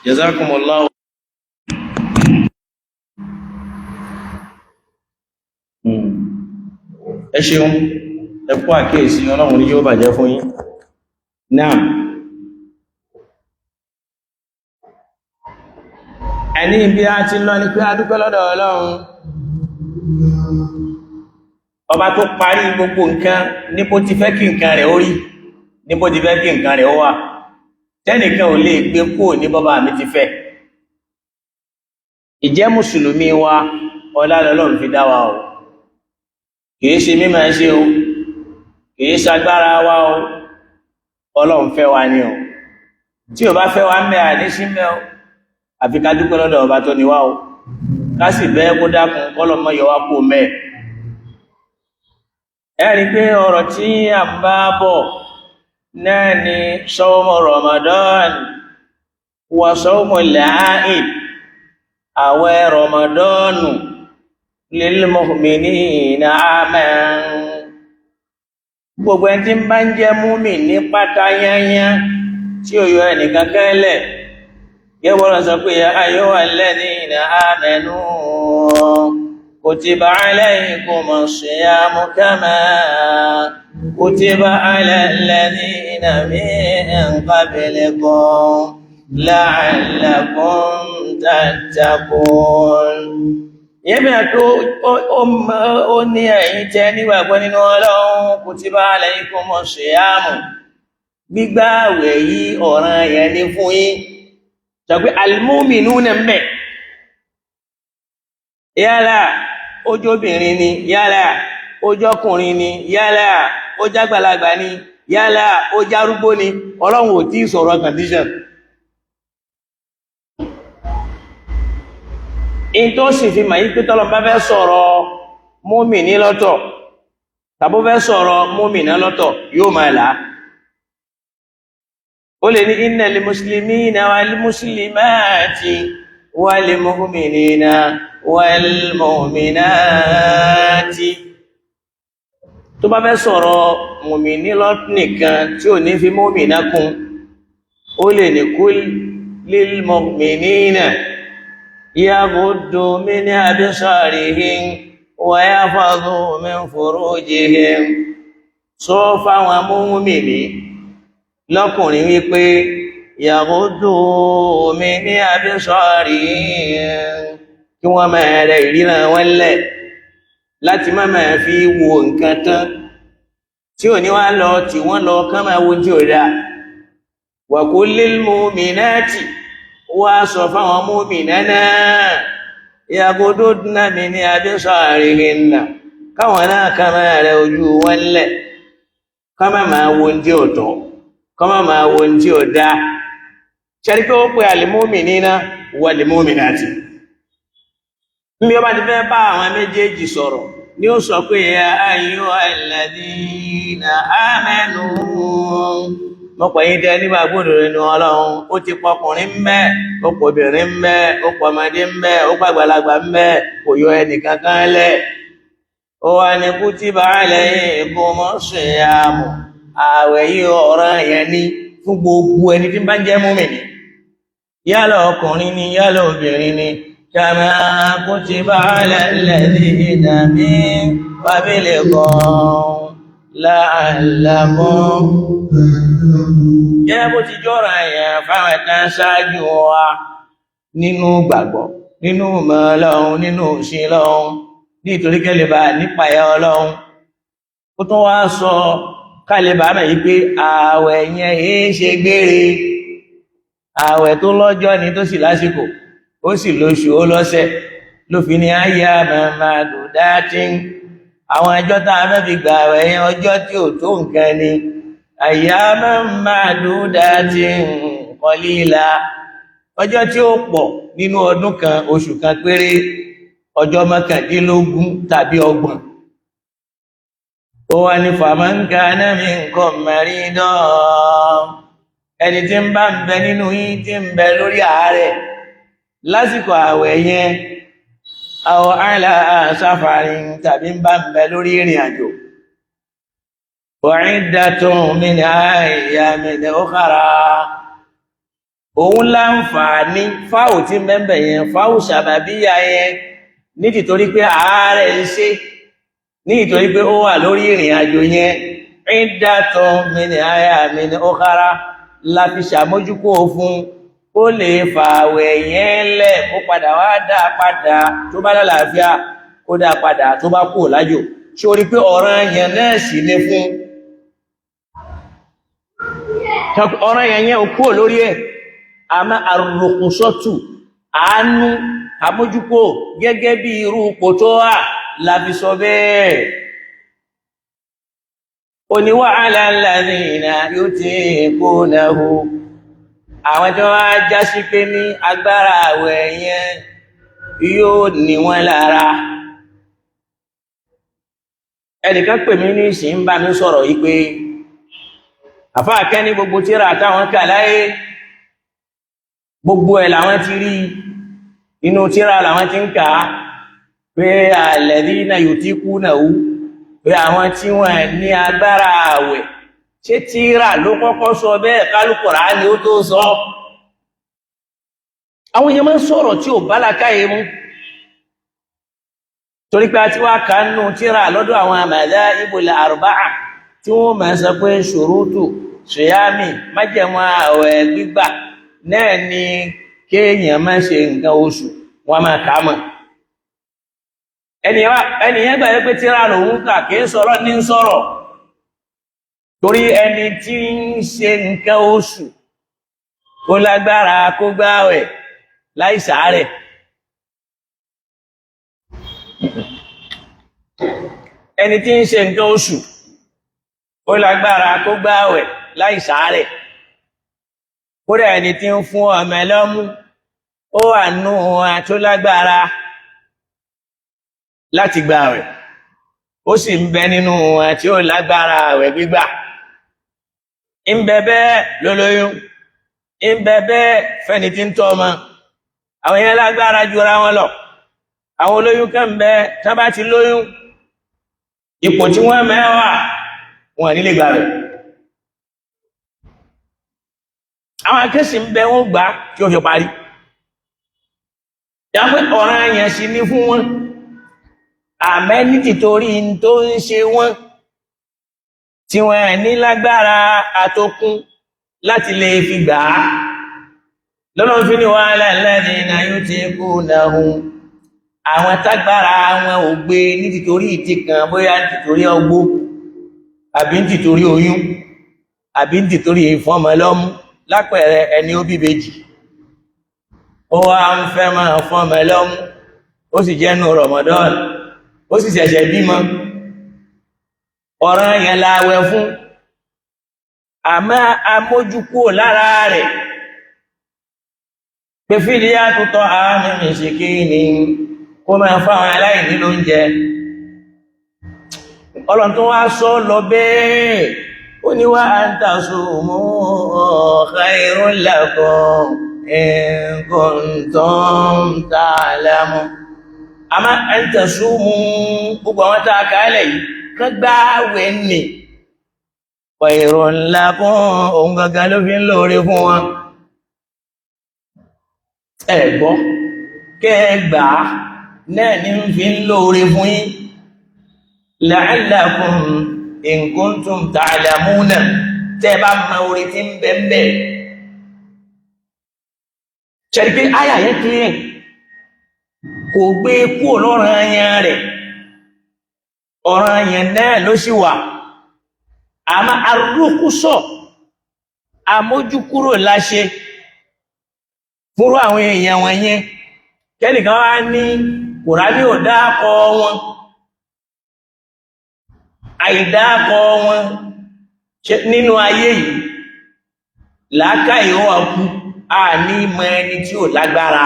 Jazakumullahu. Ẹ ṣeun, ẹ kú àkíyèsí. Ọlọ́run ní yóò bàjẹ́ fún yín náà. Ẹni bí a ti lọ ní pé a dúpẹ́ lọ́dọ̀ Ọlọ́run ọba tó parí gbogbo nǹkan ní bó ti fẹ́ kí nǹkan rẹ̀ ó rí, ní bó ti fẹ́ kí nǹkan rẹ̀ ó wà, tẹ́nìkan ò lè gbé kúrò ní bọ́bá mi ti fẹ́. Ìjẹ́ mùsùlùmí wa, ọlá l'Ọlọ́run fi dá wa o. Kìí ṣe mímọ̀ ṣe o, kìí ṣagbára wa o. Ọlọ́run fẹ́ wa ni o. Tí o bá fẹ́ wa mẹ́ àní sí mẹ́ o. Àfi ká dúpẹ́ lọ́dọ̀ ọba tó ní wá o, ká sì bẹ́ẹ̀ kó dákun kọ́lọ̀ mọ́ yọ wá kó mẹ́. Ẹ rí pé ọ̀rọ̀ tí a ń bá bọ̀ náà ni sawmu Ramadan wa sawmu al-Eid, àwẹ̀ Ramadanu lil mu'minina aman. Gbogbo ẹni tí ń bá ń jẹ́ múmi ní pátá yányá tí ó yọ ẹnìkan kẹ́lẹ̀ gẹ́gbọ́n sọ pé ya ayyuhal ladhina amanu kutiba alaykumus siyamu kama kutiba alal ladhina min qablikum la'allakum tattaqun. Yẹ́bẹ̀ tó ó ní ẹ̀yin tẹ́ nígbàgbọ́ nínú Ọlọ́run, kutiba alaykumus siyamu, gbígbà àwẹ̀ yìí ọ̀ràn yẹn ní fún yín. Sọ pé al-mu'minuna ń bẹ̀, yálà ojóbìnrin ni, yálà ojókùnrin ni, yálà ojágbàlagbà ni, yálà ojárúgbó ni, Ọlọ́run ò tí sọ̀rọ̀ condition. In tó sì fi mà yí pé tọ́lọ̀ bá fẹ́ sọ̀rọ̀ múmìní lọ́tọ̀ tàbó fẹ́ sọ̀rọ̀ múmìná lọ́tọ̀, yóò máa là ó lè ní innal muslimina wal muslimati wal mu'minina wal mu'minati. Tó bá fẹ́ sọ̀rọ̀ mùmìní nìkan tí ò ní fi múmìná kún, ó lè ní kul lil mu'minina yaghuddu min absarihim wa yahfazu min furujihim. Sọ fáwọn múmìní lọ́kùnrin wípé yaghuddu min absarihim, kí wọ́n máa rẹ ìríran wọn lẹ̀ láti má máa fi wo nǹkan tán tí ò ní wá lọ tí wọ́n lọ kán máa wo tí ò dá. Wa kullil mu'minati, wá sọ fáwọn múmìnà náà, yaghuddna min absarihinna, káwọn náà ká máa rẹ ojú wọn lẹ̀, ká má máa wo tí ò tọ́, ká má máa wo tí ò dá. Ṣẹ́rí pé ó pe al-mu'minina wal-mu'minati. Níbi ọba ti fẹ́ bá àwọn méjèèjì sọ̀rọ̀ ni ó sọ pé ya ayyuhalladhina amanu, mọ́pọ̀ yí tẹ́ nígbà gbọ́dọ̀ nínú Ọlọ́run. Ó ti pọkùnrin mẹ́, ó pọ̀ obìnrin mẹ́, ó pọ̀ ọmọdé mẹ́, ó pàgbàlagbà mẹ́, kò yọ ẹnìkankan lẹ̀. Ó wà ní kutiba alaykumus siyamu, ààwẹ̀ yìí ọ̀ràn yẹn ní fún gbogbo ẹni tí bá ń jẹ́ mùmínì, yálà ọkùnrin ni, yálà obìnrin ni, kama kutiba ala alladhina min qablikum la'allakum. Jẹ́ bó ti jọ́ra èèyàn fáwọn ẹ̀kan ṣáájú wa nínú gbàgbọ́, nínú mọ̀ Ọlọ́run, nínú òṣìn Ọlọ́run, nítorí kẹ́lẹ̀bà nípayà Ọlọ́run. Ó tún wá sọ kálẹ̀bà mẹ́ yí pé ààwẹ̀ yẹn èé ṣe gbére. Ààwẹ̀ tó lọ́jọ́ ni, tó sì lásìkò, ó sì lóṣù, ó lọ́sẹ̀, ló fi ní ayé àmàmàdùdátín. Àwọn ẹjọ́ tá a fẹ́ fi gbà ààwẹ̀ yẹn, ọjọ́ tí ò tó nǹkan ni, ayyaman ma'dudatin qalila, ọjọ́ tí ó pọ̀ nínú ọdún kan, oṣù kan péré, ọjọ́ 29 tàbí 30. Ó wá ní faman kana minkum maridan, ẹni tí ń bá ń bẹ nínú yín tí ń bẹ lórí àárẹ̀ lásìkò àwẹ̀ yẹn, aw ala safarin, tàbí ń bá ń bẹ lórí ìrìn àjò, wa iddatun min ayyamin ukhra. Òun láǹfààní fáwò tí mẹ́bẹ̀ yẹn, fáwò sàbàbíyà yẹn, ní tìtorí pé ààrẹ ń ṣe, ní ìtorí pé ó wà lórí ìrìn àjò yẹn, ìdàtọ̀ mini àyà mini ọ̀kára la fi ṣàmójúkò fún, ó lè fààwẹ̀ yẹn lẹ̀ kó padà wá dá padà tó bá lálàáfíà, kó dá padà tó bá kúrò lájò. Ṣé o rí pé ọ̀ràn yẹn náà sì ní fún ọ̀ràn yẹn yẹn ò kúrò lórí ẹ̀? Àmọ́ àrùkùsọ́tù, àánú, àmójúkò gẹ́gẹ́ bí irú ipò tó wà la fi sọ bẹ́ẹ̀. Oníwà alàlàdìnà yóò ti kó náà, àwọn tí wọ́n á já sí pé ní agbára àwẹ̀ yẹn yóò ní wọ́n lára. Ẹnìkan pè mí ní ìsìn ń bá mi sọ̀rọ̀ yìí pé àfáà kẹ́ ní gbogbo tíra táwọn kà láyé, gbogbo ẹ̀ làwọn ti rí, inú tíra làwọn ti ń kà á pé alladhina yutiqunahu, pé àwọn tí wọ́n ní agbára àwẹ̀. Ṣé tíra ló kọ́kọ́ sọ bẹ́ẹ̀ kálùkùránì ó tó sọ? Àwọn èèyàn máa ń sọ̀rọ̀ tí ò bá làákàyè mu, torí pé a ti wá kánú tíra lọ́dọ̀ àwọn madhahibul arba'a tí wọ́n máa sọ pé ṣùrútù ṣìyámì, májẹ̀mú àwẹ̀ gbígbà náà ni kéèyàn má ṣe nǹkan oṣù, wọ́n máa kà á mọ̀. Ẹnìyàn gbà pé tíra lòun kà, kìí sọ̀rọ̀ ní sọ̀rọ̀, torí ẹni tí ń ṣe nǹkan oṣù ó lágbára kó gbààwẹ̀ láì ṣàárẹ̀. Ẹni tí ń ṣe nǹkan oṣù ó lágbára kó gbààwẹ̀ láì ṣàárẹ̀. Kódà ẹni tí ń fún ọmọ lọ́mú ó wà nù tó lágbára láti gbààwẹ̀, ó sì ń bẹ nínú tí ó lágbára àwẹ̀ gbígbà. Ń bẹ bẹ́ẹ̀ lólóyún, ń bẹ bẹ́ẹ̀ fẹ́ni tí ń tọ́ ọmọ. Àwọn yẹn lágbára jura wọn lọ. Àwọn olóyún kan bẹ, tán bá ti lóyún, ipò tí wọ́n mẹ́wàá wọn nílé gbààwẹ̀. Àwọn akẹ́sì ń bẹ, wọ́n gbà tí ó fi parí. Yà pé ọ̀ràn yẹn sì ní fún wọn, àmẹ́ ní tìtorí tó ń ṣe wọ́n tí wọ́n ní lágbára àtokún láti lè fi gbà á. Lọ́nà fi ní wàhálà alladhina yutiqunahu, àwọn tágbára wọn ò gbé ní tìtorí ìtì kan, bóyá ní tìtorí ọgbó, àbí ní tìtorí oyún, àbí ní tìtorí ìfọ́mọ lọ́mú. Lápẹẹrẹ, ẹni ó bí bejì, ó wá ń fẹ́ máa fọ́mọ lọ́mú, ó sì jẹ́nu Ramadan, ó sì ṣẹ̀ṣẹ̀ bímọ, ọ̀ràn yẹn láwẹ̀ fún, àmọ́ amójúkúrò lára rẹ̀ pé fídíà tó àmì mìsìkíní, kó máa fáwọn aláìní lóúnjẹ. Ọlọ́run tó wá sọ lọ bẹ́ẹ̀, ó ní wa an tasumu khairun lakum in kuntum ta'lamun. Àmọ́ an tasumu, gbogbo àwọn tá a kàálẹ̀ yìí kán gbáwẹ̀ nì, khairun lakum, òun gangan ló fi ń lóore fún wọn. Ẹ̀gbọ́ kẹgbà náà ní ń fi ń lóore fún yín. La'allakum in kuntum ta'lamuna, tẹ́ bá mọ orí tí ń bẹ ń bẹ. Ṣẹ̀rí pé àyà yẹn clear, kò gbé kúrò lọ́rọ̀ ayan rẹ̀, ọ̀rọ̀ ayan náà ló sì wà. Àmọ́ arúkúsọ̀, àmójúkúrò láṣẹ fúnrú àwọn èèyàn wọ̀nyẹn. Kẹ́nìkan wá ní Kùránì ò dákọ wọn, àìdákọ wọn nínú ayé yìí làákàyè ó wà kú, a ní mọ ẹni tí ò lágbára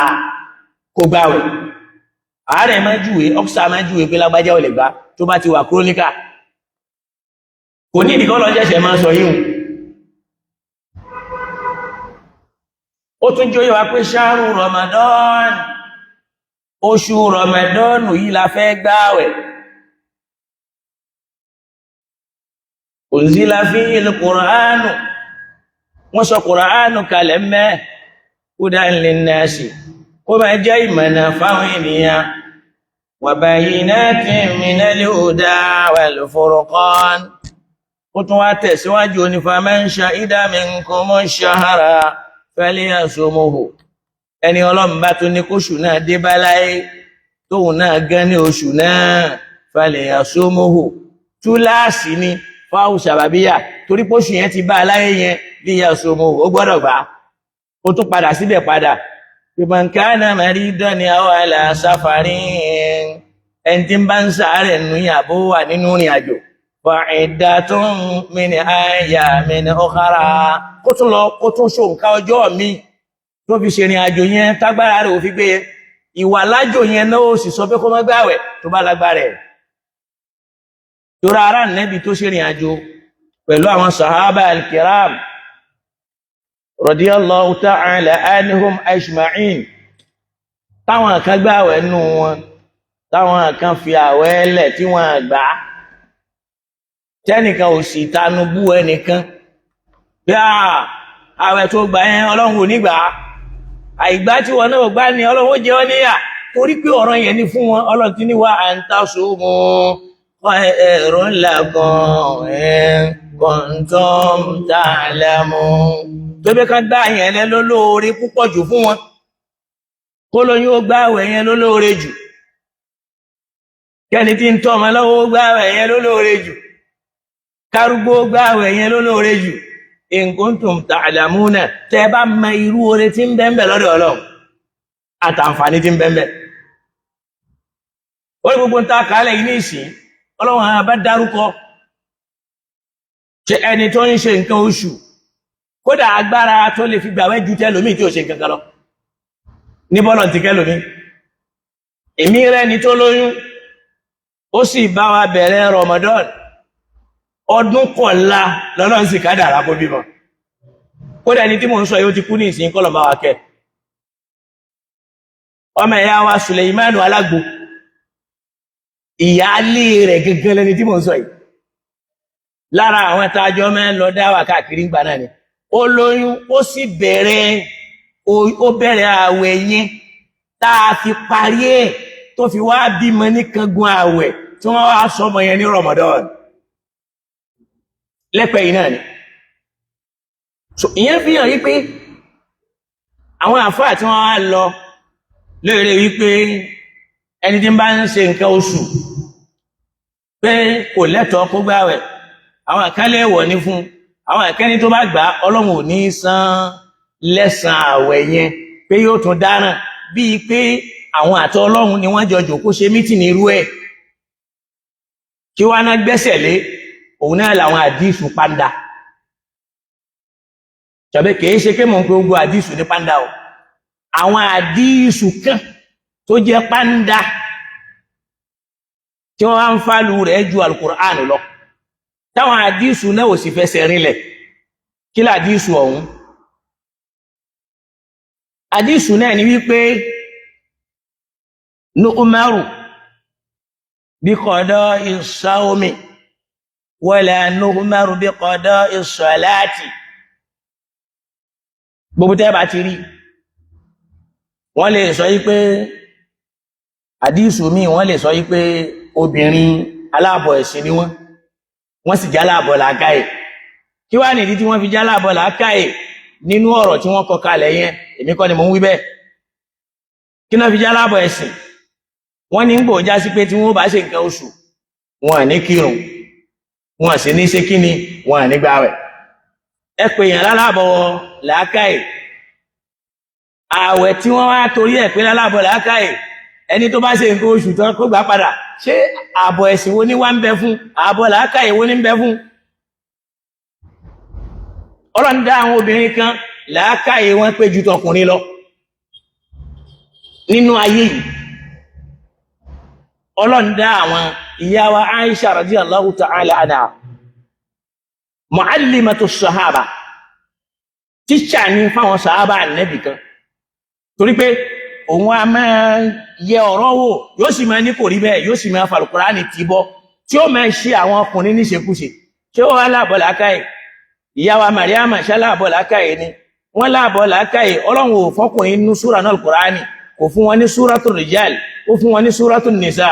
kó gbàwẹ̀. Ààrẹ máa júwe, ọ́ksà máa júwe pé lágbájá ò lè gbà tó bá ti wà kúróníkà. Kò ní ìdíkọ́ lọ jẹ́ṣẹ̀ máa sọ yíhun. Ó tún jóyè wá pé ṣáàrù Ramadan, oṣù Ramadan yìí la fẹ́ gbàwẹ̀. Unzila fihi al-Qur'anu, wọ́n sọ Qur'anu kalẹ̀ mẹ́. Hudan linnasi, kó máa jẹ́ ìmọ̀nà fáwọn ènìyàn. Wa bayyinatin minal huda wal furqan. Ó tún wá tẹ̀síwájú ní faman shahida minkumu shahra falyasumhu. Ẹni Ọlọ́run bá tún ní kóṣù náà dé bá láyé, tóun náà gán ní oṣù náà, falyasumhu. Túláàsì ni fáwọn sàbàbíyà, torí póṣù yẹn ti bá aláyé yẹn, liyasumhu, ó gbọ́dọ̀ gbà á. Ó tún padà síbẹ̀ padà. Man kana maridan aw ala safarin, ẹni tí ń bá ń sàárẹ̀ nù yàbó wà nínú ìrìn àjò, fa'iddatun min ayyamin ukhra, kó tún lọ kó tún ṣòǹkà ọjọ́ mi tó fi ṣe ìrìn àjò yẹn tágbára rẹ̀ ò fi gbé yẹn. Ìwà lájò yẹn náà ó sì sọ pé kó má gbààwẹ̀ tó bá lágbára ẹ̀. Torí ara nẹ́bi tó ṣe ìrìn àjò pẹ̀lú àwọn sahaba al-kiram radiyallahu ta'ala anhum ajma'in, táwọn kan gbààwẹ̀ nù wọn, táwọn kan fi àwẹ̀ lẹ̀ tí wọ́n gbà á, tẹ́nìkan ò sì tanu bú ẹnìkan bí àwẹ̀ tó gbà yẹn Ọlọ́run ò ní gbà á, àìgbá tí wọn náà gbá ní Ọlọ́run ó jẹ ọ́ níyà, torí pé ọ̀rọ̀ yẹn ní fún wọn. Ọlọ́run ti ní wa an tasumu khairun lakum in kuntum ta'lamun. Tó bí kan gbá yẹn lẹ lólóore púpọ̀ jù fún wọn, kó lóyún ó gbá àwẹ̀ yẹn lólóore jù, kẹ́ni tí ń tọ́ ọmọ lọ́wọ́ ó gbá àwẹ̀ yẹn lólóore jù, kárúgbó gbá àwẹ̀ yẹn lólóore jù. In kuntum ta'lamuna, tẹ́ bá mọ irú oore tí ń bẹ́ẹ̀ lọ́dọ̀ Ọlọ́run àtàǹfààní tí ń bẹ́ẹ̀. Ó ní gbogbo ń ta kálẹ̀ yìí ní ìsìn, Ọlọ́run àwọn bá dárúkọ ṣe ẹni tó ń ṣe nǹkan oṣù, kódà agbára tó lè fi gbàwẹ̀ ju tẹlòmíì tí ò ṣe nǹkan kan lọ ní bọ́lọ̀ ti kẹlòmíì. Èmi rẹ̀ ni tó lóyún, ó sì bá wa bẹ̀rẹ̀ Ramadan ọdún kọ̀ọ̀la, lọ́lọ́run sì kádàrá kó bímọ. Kódà ẹni tí mò ń sọ yóò ti kú ní ìsìn, kọ́lọ̀ bá wa kẹ́. Ọmọ ẹ̀yà wa Suleimanu Alágbo, ìyáálé rẹ̀ gẹ́gẹ́ lẹni tí mò ń sọ yìí, lára àwọn tàjọ mẹ́ lọ dáwà káàkiri ńgbà náà ni. Ó lóyún, ó sì bẹ̀rẹ̀, ó bẹ̀rẹ̀ àwẹ̀ yẹn tá a fi parí ẹ̀, tó fi wá bímọ ní kangun àwẹ̀ tí wọ́n wá sọmọ yẹn ní Ramadan lẹ́pẹ̀ yìí náà ni. So ìyẹn fi hàn wípé àwọn àfáà tí wọ́n wá lọ léèrè wípé ẹni tí ń bá ń ṣe nǹkan oṣù pé kò lẹ́tọ̀ọ́ kó gbààwẹ̀, àwọn àkálẹ̀ ẹ̀wọ̀ ní fún àwọn àkẹ́ni tó bá gbà, Ọlọ́run ò ní san lẹ́san àwẹ̀ yẹn, pé yóò tún dáràn, bíi pé àwọn àtọ Ọlọ́run ni wọ́n jọ jòkó ṣe mítìnì irú ẹ̀. Kí wọ́n á gbẹ́sẹ̀ lé òun náà làwọn àdísù pàǹdà tàbí kìí ṣe pé mò ń pe gbogbo àdísù ní pàǹdà o. Àwọn àdísù kan tó jẹ́ pàǹdà tí wọ́n wá ń fàlù rẹ̀ ju alukur'an lọ, táwọn àdísù náà ò sì fẹsẹ̀ rinlẹ̀. Kí làdísù ọ̀hún? Àdísù náà ni wípé nu'maru bí qada'i sawmi wala nu'maru bí qada'i salati. Gbogbo tẹ́ bá ti rí, wọ́n lè sọ yí pé àdísù míì, wọ́n lè sọ yí pé obìnrin aláàbọ̀ ẹ̀sìn ni wọ́n, wọ́n sì já láàbọ̀ làákàyè. Kí wá nìdí tí wọ́n fi já láàbọ̀ làákàyè nínú ọ̀rọ̀ tí wọ́n kọ kalẹ̀ yẹn? Èmi kọ́ ni mò ń wí bẹ́ẹ̀. Kí náà fi já láàbọ̀ ẹ̀sìn? Wọ́n ní ń gbò já sí pé tí wọ́n bá ṣe nǹkan oṣù, wọn à ní kírun, wọn sì ní ṣe kíni, wọn à ní gbààwẹ̀. Ẹ pè yàn lálábọ̀ làákàyè, ààwẹ̀ tí wọ́n wá torí ẹ̀ pé lálábọ̀ làákàyè, ẹni tó bá ṣe nǹkan oṣù tán kó gbà padà, ṣé ààbọ̀ ẹ̀sìn wo ní wá ń bẹ fún? Ààbọ̀ làákàyè wo ní ń bẹ fún? Ọlọ́run dá àwọn obìnrin kan, làákàyè wọn pé ju tọkùnrin lọ nínú ayé yìí. Ọlọ́run dá àwọn ìyá wa Aisha radiyallahu ta'ala anha, muallimatu sahaba, tíṣà ní fáwọn sahaba ànẹ́bì kan, torí pé òun a máa yẹ ọ̀rọ̀ wò, yóò sì máa ní kò rí bẹ́ẹ̀, yóò sì máa fàlùkùránì tì bọ́ tí ó máa ṣe àwọn ọkùnrin níṣekúṣe. Ṣé ó wá láàbọ̀ làákàyè? Ìyá wa Mariama ṣáláàbọ̀ làákàyè ni. Wọ́n láàbọ̀ làákàyè Ọlọ́run ò fọ́kùnrin nínú súra náà Kùránì, kò fún wọn ní súratu Rijal, ó fún wọn ní súratu Nisa,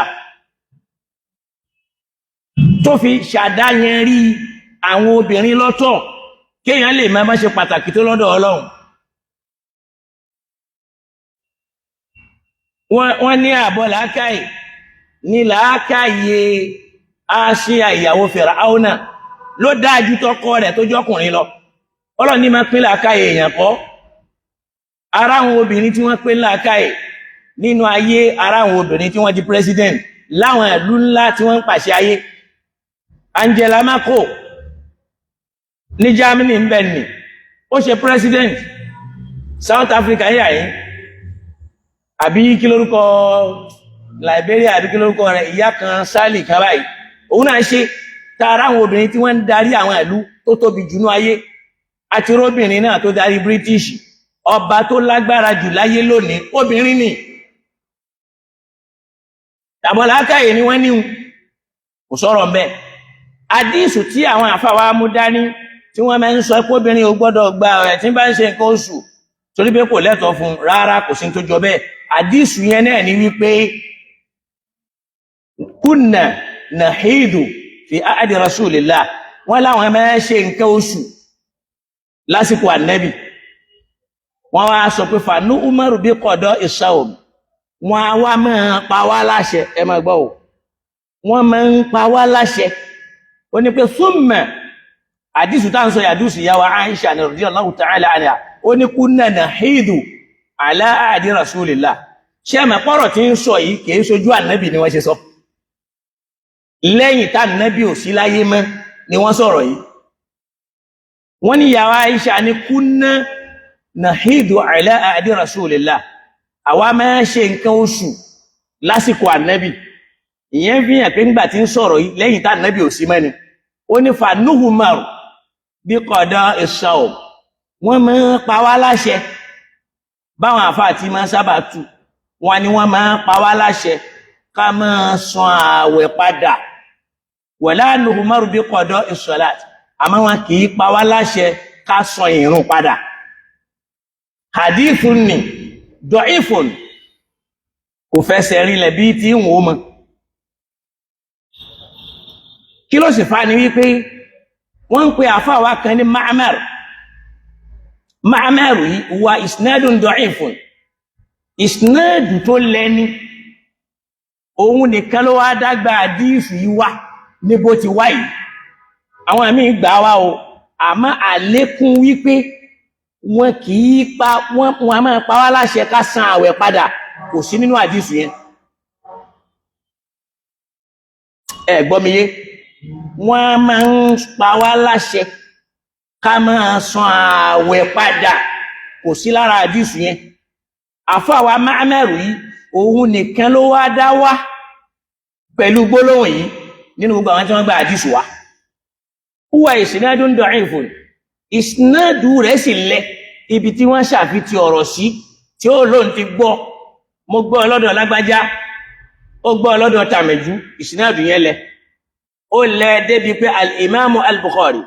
tó fi ṣàdáyẹn rí àwọn obìnrin lọ́tọ̀, kéèyàn lè máa má ṣe pàtàkì tó lọ́dọ̀ Ọlọ́run. Wọ́n ní àbọ̀ làákàyè ní làákàyè Àsíyà ìyàwó Fìràáúnà ló dájú tọkọ rẹ̀ tó jọkùnrin lọ. Ọlọ́run ní máa pín làákàyè èèyàn kọ́. Ara àwọn obìnrin tí wọ́n pín làákàyè nínú ayé, ara àwọn obìnrin tí wọ́n di president láwọn ìlú ńlá tí wọ́n ń pàṣẹ ayé. Angela Merkel ní Germany ń bẹ̀ ní, ó ṣe president. South Africa yà yín, àbí kí lórúkọ Liberia, àbí kí lórúkọ rẹ̀, ìyá kan Sally kan báyìí, òun náà ṣe. Tààrà àwọn obìnrin tí wọ́n ń darí àwọn ìlú tó tóbi jù ní ayé, àti róbìnrin náà tó darí British, ọba tó lágbára jù láyé lónìí, obìnrin ni. Tàbọ̀lákàyè ni wọ́n níhun, kò sọ̀rọ̀ mbẹ́. Àdísù tí àwọn àfàwà mú dání tí wọ́n máa ń sọ pé obìnrin ò gbọ́dọ̀ gba ọ̀rẹ́ tí bá ń ṣe nǹkan oṣù torí pé kò lẹ́tọ̀ọ́ fún rárá, kò sí tó jọ bẹ́ẹ̀. Àdísù yẹn náà ni wípé kúnnà nàhídù fi áàdì rasulillah, wọ́n láwọn máa ń ṣe nǹkan oṣù lásìkò ànẹ́bì. Wọ́n wá sọ pé fàánú umaru bí kọ̀dọ̀ ìṣàwòm, wọ́n á wá máa pa wá láṣẹ. Ẹ máa gbọ́ o, wọ́n máa ń pa wá láṣẹ. Ó ní pé súnmọ̀ àdísù tá ń sọ yàdúsù yàwó Aisha ní radiyallahu ta'ala anha, ó ní kúnnà nàhídù ala áàdì rasulillah. Ṣé àmọ́ pọ̀rọ̀ tí ń sọ yìí kìí ṣojú ànẹ́bì ni wọ́n ṣe sọ, lẹ́yìn tá ànẹ́bì ò sí láyé mọ́ ni wọ́n sọ̀rọ̀ yìí. Wọ́n ní yàwó Aisha ní kúnná nàhídù ala àdí rasulillah, àwa máa ṣe nǹkan oṣù lásìkò ànẹ́bì. Ìyẹn fi hàn pé ńgbà tí ń sọ̀rọ̀ yìí lẹ́yìn tá ànẹ́bì ò sí mọ́ ni. Ó ní fanuhumaru bí qada as-sawm, wọ́n máa pa wá láṣẹ. Báwọn àfáà tí máa sábà tu wọn ni wọ́n máa pa wá láṣẹ ká máa san ààwẹ̀ padà. Wala nuhmaru bí qada as-salat, àmọ́ wọn kì í pa wá láṣẹ ká san ìrun padà. Hadithun ni da'ifun, kò fẹsẹ̀ rinlẹ̀ bí tí ń wò mọ́. Kí ló sì fa ni wípé wọ́n ń pe àfáà wa kan ní Ma'mar. Ma'mar yìí wa isnadun da'ifun, isnadu tó lẹ́ni, òun nìkan ló wá dágbà àdífì yìí wá ní bó ti wá yìí. Àwọn àmì gbà wá o, àmọ́ àlékún wípé wọn kì í pa wọ́n a máa pa wá láṣẹ ká san àwẹ̀ padà kò sí nínú àdífì yẹn. Ẹ gbọ́ mi yé, wọ́n máa ń pa wá láṣẹ ká máa san àwẹ̀ padà kò sí lára àdífì yẹn. Àfáàwà Ma'mar yìí òun nìkan ló wá dá wá pẹ̀lú gbólóhùn yìí nínú gbogbo àwọn tí wọ́n gba àdísù wá. Huwa isnadun da'ifun, ìsinádù rẹ̀ sì lẹ ibi tí wọ́n ṣàfitì ọ̀rọ̀ sí tí ó lóun ti gbọ́, mo gbọ́ lọ́dọ̀ lágbájá, ó gbọ́ lọ́dọ̀ tàmẹ̀jú, ìsinádù yẹn lẹ. Ó lẹ débi pé al-Imamu al-Bukhari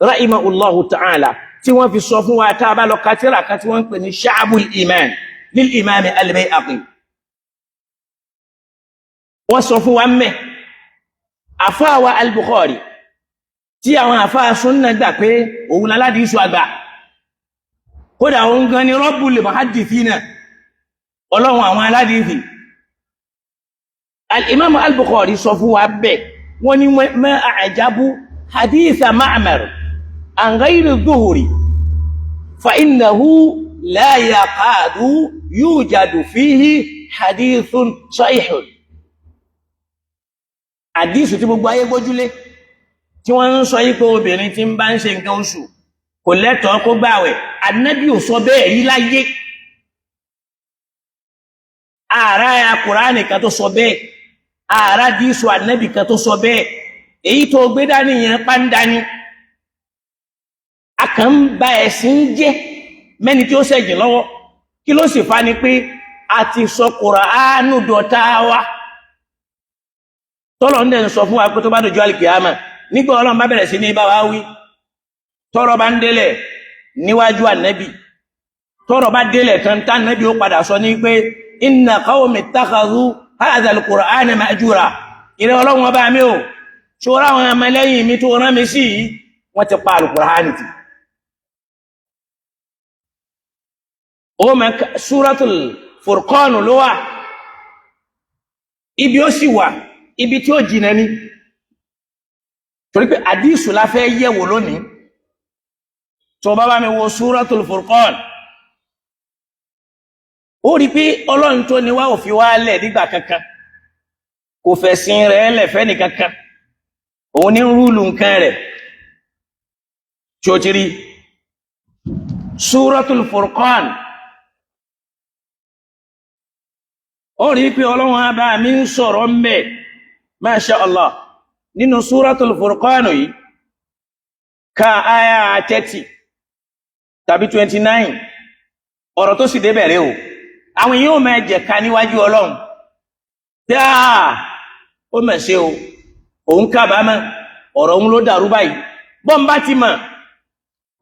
rahimahullahu ta'ala tí wọ́n fi sọ fún wa tá a bá lọ katira kan tí wọ́n ń pè ní Sha'bul Iman lil Imami al-Bayhaqi, wọ́n sọ fún wa mẹ́ àfáàwà al-Bukhari tí àwọn àfáà súnnà gbà pé òun aládìísù àgbà, kódà òun gan ni Rabbul muhaddithina, ọlọ́run àwọn aládìísì. Al-Imam al-Bukhari sọ fún wa bẹ́, wọ́n ní ma a'jabu haditha Ma'mar an ghayri dhuhri fa innahu la yakadu yujadu fihi hadithun sahihun. Àdísù tí gbogbo ayé gbójúlé tí wọ́n ń sọ yípo obìnrin tí ń bá ń ṣe nǹkan oṣù kò lẹ́tọ̀ọ́ kó gbààwẹ̀, Ànábì ò sọ bẹ́ẹ̀ rí láyé. Ààrá Kùránì kan tó sọ bẹ́ẹ̀, ààrá dísù Ànábì kan tó sọ bẹ́ẹ̀. Èyí tó gbé dání yẹn pàǹdání, a kàn ń ba ẹ̀sìn jẹ́ mẹ́ni tí ó ṣẹ̀jìn lọ́wọ́. Kí ló sì fa ni pé a ti sọ Kùránù dọ̀tá wa. Tọ́lọ̀ ń dẹ̀ ń sọ fún wa pé tó bá dojú alìkìyàmà, nígbà Ọlọ́run bá bẹ̀rẹ̀ sí ní bá wa wí, tọ́rọ bá ń délẹ̀ níwájú ànẹ́bì, Tọ́rọ̀ bá délẹ̀ tán, tánàbí ó padà sọ ní pé inna qawmi ittakhadhu hadha al-Qur'ana mahjura. Ìrẹ́ Ọlọ́run ọba mi ò ṣọ́ra, àwọn ọmọlẹ́yìn mi tó rán mi sí yìí, wọ́n ti pa al-Qur'ani tì. Ó mẹ́ Suratul Furqan ló wà, ibi ó sì wà, ibi tí ó jìnà ní, torí pé àdísù la fẹ́ yẹ̀wò lónìí. Tó bá bá mi wo Suratul Furqan, ó rí pé Ọlọ́run tó ní wá ò fi wá lẹ̀ nígbà kankan, kò fẹ̀sìn rẹ̀ lẹ̀ fẹ́ nìkankan, òun ní rúùlù nǹkan rẹ̀. Tí ó ti rí Suratul Furqan, ó rí pé Ọlọ́run abá mi ń sọ̀rọ̀ ń bẹ̀. Masha Allah, nínú Suratul Furqan yìí, ka aya 30 tàbí 29, ọ̀rọ̀ tó sì débẹ̀rẹ̀ o, àwọn yóò máa jẹ̀ka níwájú Ọlọ́run tí a ó mẹ̀ ṣe o, òun kábàámọ̀, ọ̀rọ̀ òun ló dàrú báyìí. Bọ́n bá ti mọ̀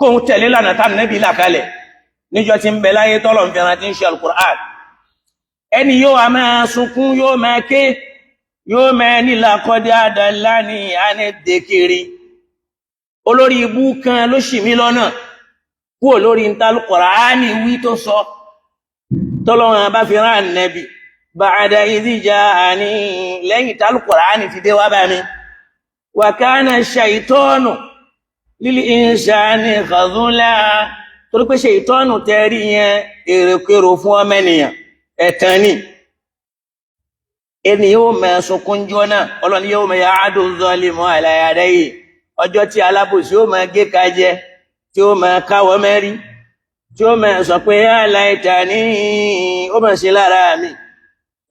kóun tẹ̀lé lànà tá nẹ́bí là kalẹ̀ níjọ́ tí ń bẹ láyé, tọ́lọ̀ ń fẹ́ràn tí ń ṣe Al-Qur'an, ẹni yóò wá máa sunkún, yóò máa ké, yóò máa ní laqad adallani ani dhikri, olórí ibú kan ló ṣì mí lọ́nà kúrò lórí Al-Qur'ani wí tó sọ, tọ́lọ́run bá fi rán Ànábì, ba'da idh ja'ani, lẹ́yìn tálùkùránì ti dé wá bá mi. Wa kana shaytanu lil insani khadhula, torí pé ṣètọ́nù tẹ́rí yẹn, èrèkèrò fún ọmọ ènìyàn, ẹ̀tàn ni. Ẹni yóò mẹ́ sunkún jọ náà. Ọlọ́ni yawma ya'addu zalimu ala yadayhi, ọjọ́ tí alábòsí ó máa gé ka jẹ, tí ó máa káwọ́ mẹ́rí, tí ó máa sọ pé ya laitani, ó máa ṣe lára mi,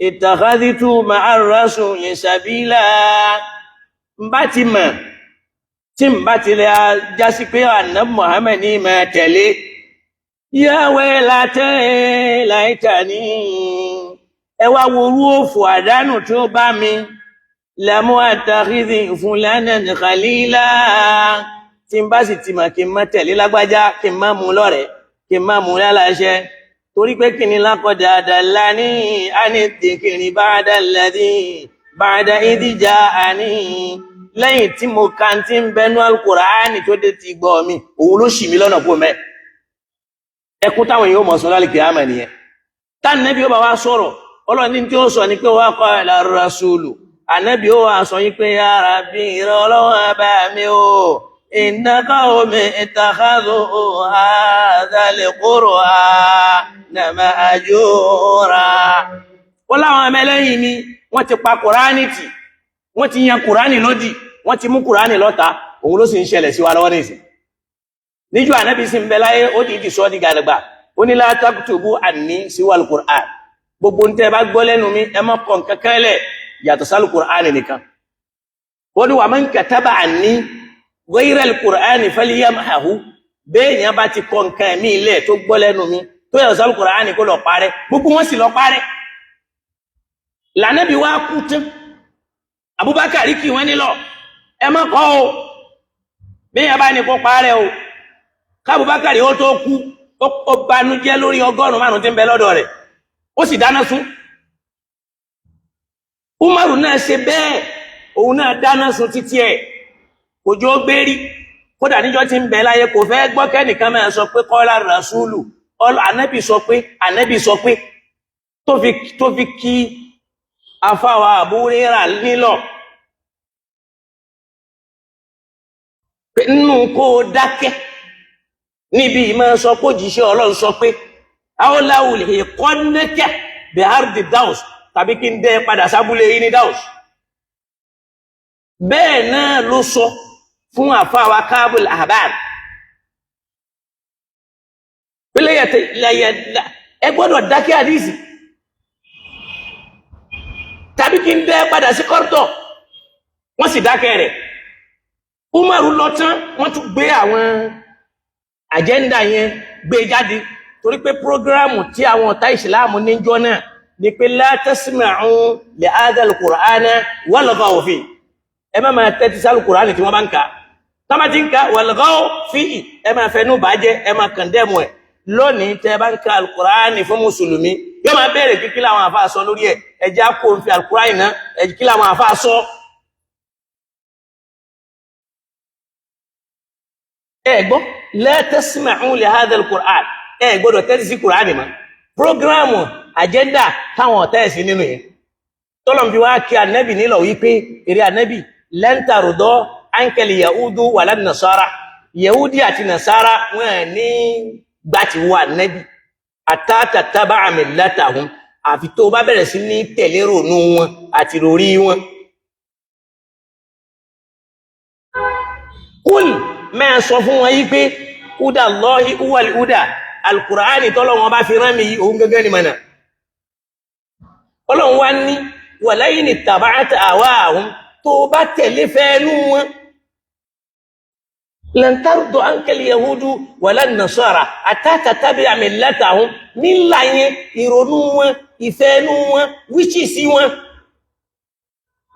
ittakhadhtu ma'a rasuli sabila. Ń bá ti mọ̀, tí ń bá ti lè jásí pé àná Muhammad ní máa tẹ̀lé. Ya waylata laitani, ẹ wá worú òfò àdánù tí ó bá mi, lamu attakhidhi fulanan khalila, tí n bá sì ti mọ̀ kí n má tẹ̀lé lágbájá, kí n má mú lọ́rẹ̀ẹ́, kí n má mú láláṣẹ, torí pé kí ni? Laqad adallani ani dhikri ba'da alladhi ba'da idh ja'ani, lẹ́yìn tí mo ka ti ń bẹnu Al-Qur'ani tó dé ti gbọ́ mi, òun ló ṣì mí lọ́nà kó mẹ́. Ẹkún táwọn èèyàn mọ̀ sọ lálẹ́ kìámà nìyẹn. Tánàbí ó bá wá sọ̀rọ̀, Ọlọ́run ní tí ó sọ ni pé wa qala ar-rasulu, ànábì ó wà sọ yín pé ya Rabbi, ìrọ̀ Ọlọ́run bá mi o, inna qawmi ittakhadhu hadhal qur'ana mahjura. Ó láwọn ọmọlẹ́yìn mi, wọ́n ti pa Kùránì tì, wọ́n ti yan Kùránì lódì, wọ́n ti mú Kùránì lọ́ta. Òun ló sì ń ṣẹlẹ̀ sí wa lọ́wọ́ nísìn. Níjọ́ ànábì sì ń bẹ láyé, ó ti sọ di gàdàgbà, ó ní la taktubu anni siwa al-Qur'an, gbogbo ń tẹ́ bá gbọ́ lẹ́nu mi, ẹ má kọ nǹkan kan lẹ̀ yàtọ̀ sí al-Qur'an nìkan. Ó ní wa man kataba anni ghayra al-Qur'an falyamhahu, bẹ́ẹ̀ yẹn bá ti kọ nǹkan mi lẹ̀ tó gbọ́ lẹ́nu mi tó yàtọ̀ sí al-Qur'an, kó lọ parẹ́. Gbogbo wọn sì lọ parẹ́. Lànàbí wá kú tán, Abubakar kì wọ́n nílọ, ẹ má kọ́ o, bẹ́ẹ̀ yẹn bá ní kó parẹ́ o. Kábùbákàrí ó tó kú, ó banújẹ́ lórí 500 tí ń bẹ lọ́dọ̀ rẹ̀, ó sì dáná sun. Umaru náà ṣe bẹ́ẹ̀, òun náà dáná sun títí ẹ̀, kò jọ gbérí. Kódà níjọ́ tí ń bẹ láyé, kò fẹ́ gbọ́ kẹ́nìkan máa sọ pé kọ́lá rasúlù, ànábì sọ pé, ànábì sọ pé, tó fi kí afáwa àbúrẹ́rà nílọ̀ pé nínú kó o dákẹ́ níbi ìmọ̀ sọ pé òjíṣẹ́ Ọlọ́run sọ pé aoláwùlẹ̀ ìkọ́nẹ́kẹ́ behardi daus, tàbí kí n dẹ́ padà sábúlé yìí ní daus. Bẹ́ẹ̀ náà ló sọ fún àfáwà kábùl ahbar ẹ gbọ́dọ̀ dákẹ́ àdísì, tàbí kí n dẹ́ padà sí kọ́rtọ̀. Wọ́n sì dákẹ́ rẹ̀. Umaru lọ tán, wọ́n tún gbé àwọn àjẹ́ndà yẹn gbé jáde, torí pé prógrámù tí àwọn ọ̀tá ìsìláàmù níjọ́ náà ni pé la tasma'u li hadha al-Qur'ana walghaw fi, ẹ má máa tẹ́tí sí al-Qur'ani tí wọ́n bá ń kà, tọ́mà tí ń kà walghaw fi, ẹ máa fẹnu bàjẹ́, ẹ máa kàndẹ́mù ẹ̀. Lónìí tẹ́ bá ń ka alukurani fún mùsùlùmí, yóò máa béèrè kí kí làwọn àfa sọ lórí ẹ̀. Ẹjẹ́ á kó ń fi alukurani náà, ẹ̀jẹ̀ kí làwọn àfa sọ. Ẹ gbọ́, la tasma'u li hadha alukur'an, ẹ gbọ́dọ̀ tẹ́tí sí kurani mọ́. Programme agenda táwọn ọ̀tá ẹ̀sìn nínú yẹn tọ́lọ̀ fi wá kí anẹ́bì nílọ̀ wípé eré anẹ́bì lan tarda ankal yahudu wala nasara, yahudi àti nasara wọn ní gbà tí wọ anẹ́bì hatta tattaba'a millatahum, àfi tó bá bẹ̀rẹ̀ sí ní tẹ̀lé ronú wọn àti ròrí wọn. Kúl máa sọ fún wọn yí pé huda Allahi huwal huda, alukur'ani tọ́lọ̀ wọn bá fi rán mi òun gẹ́gẹ́ ni mọ̀nà. Ọlọ́run wá ní walayin ittaba'ta ahwa'ahum, tó bá tẹ̀lé fẹ́ẹ́nú wọn, lan tarda ankal yahudu wala nasara hatta tattabi'a millatahum, nílà yẹn ìrònú wọn, ìfẹ́ẹ́nú wọn, wíṣìsí wọn.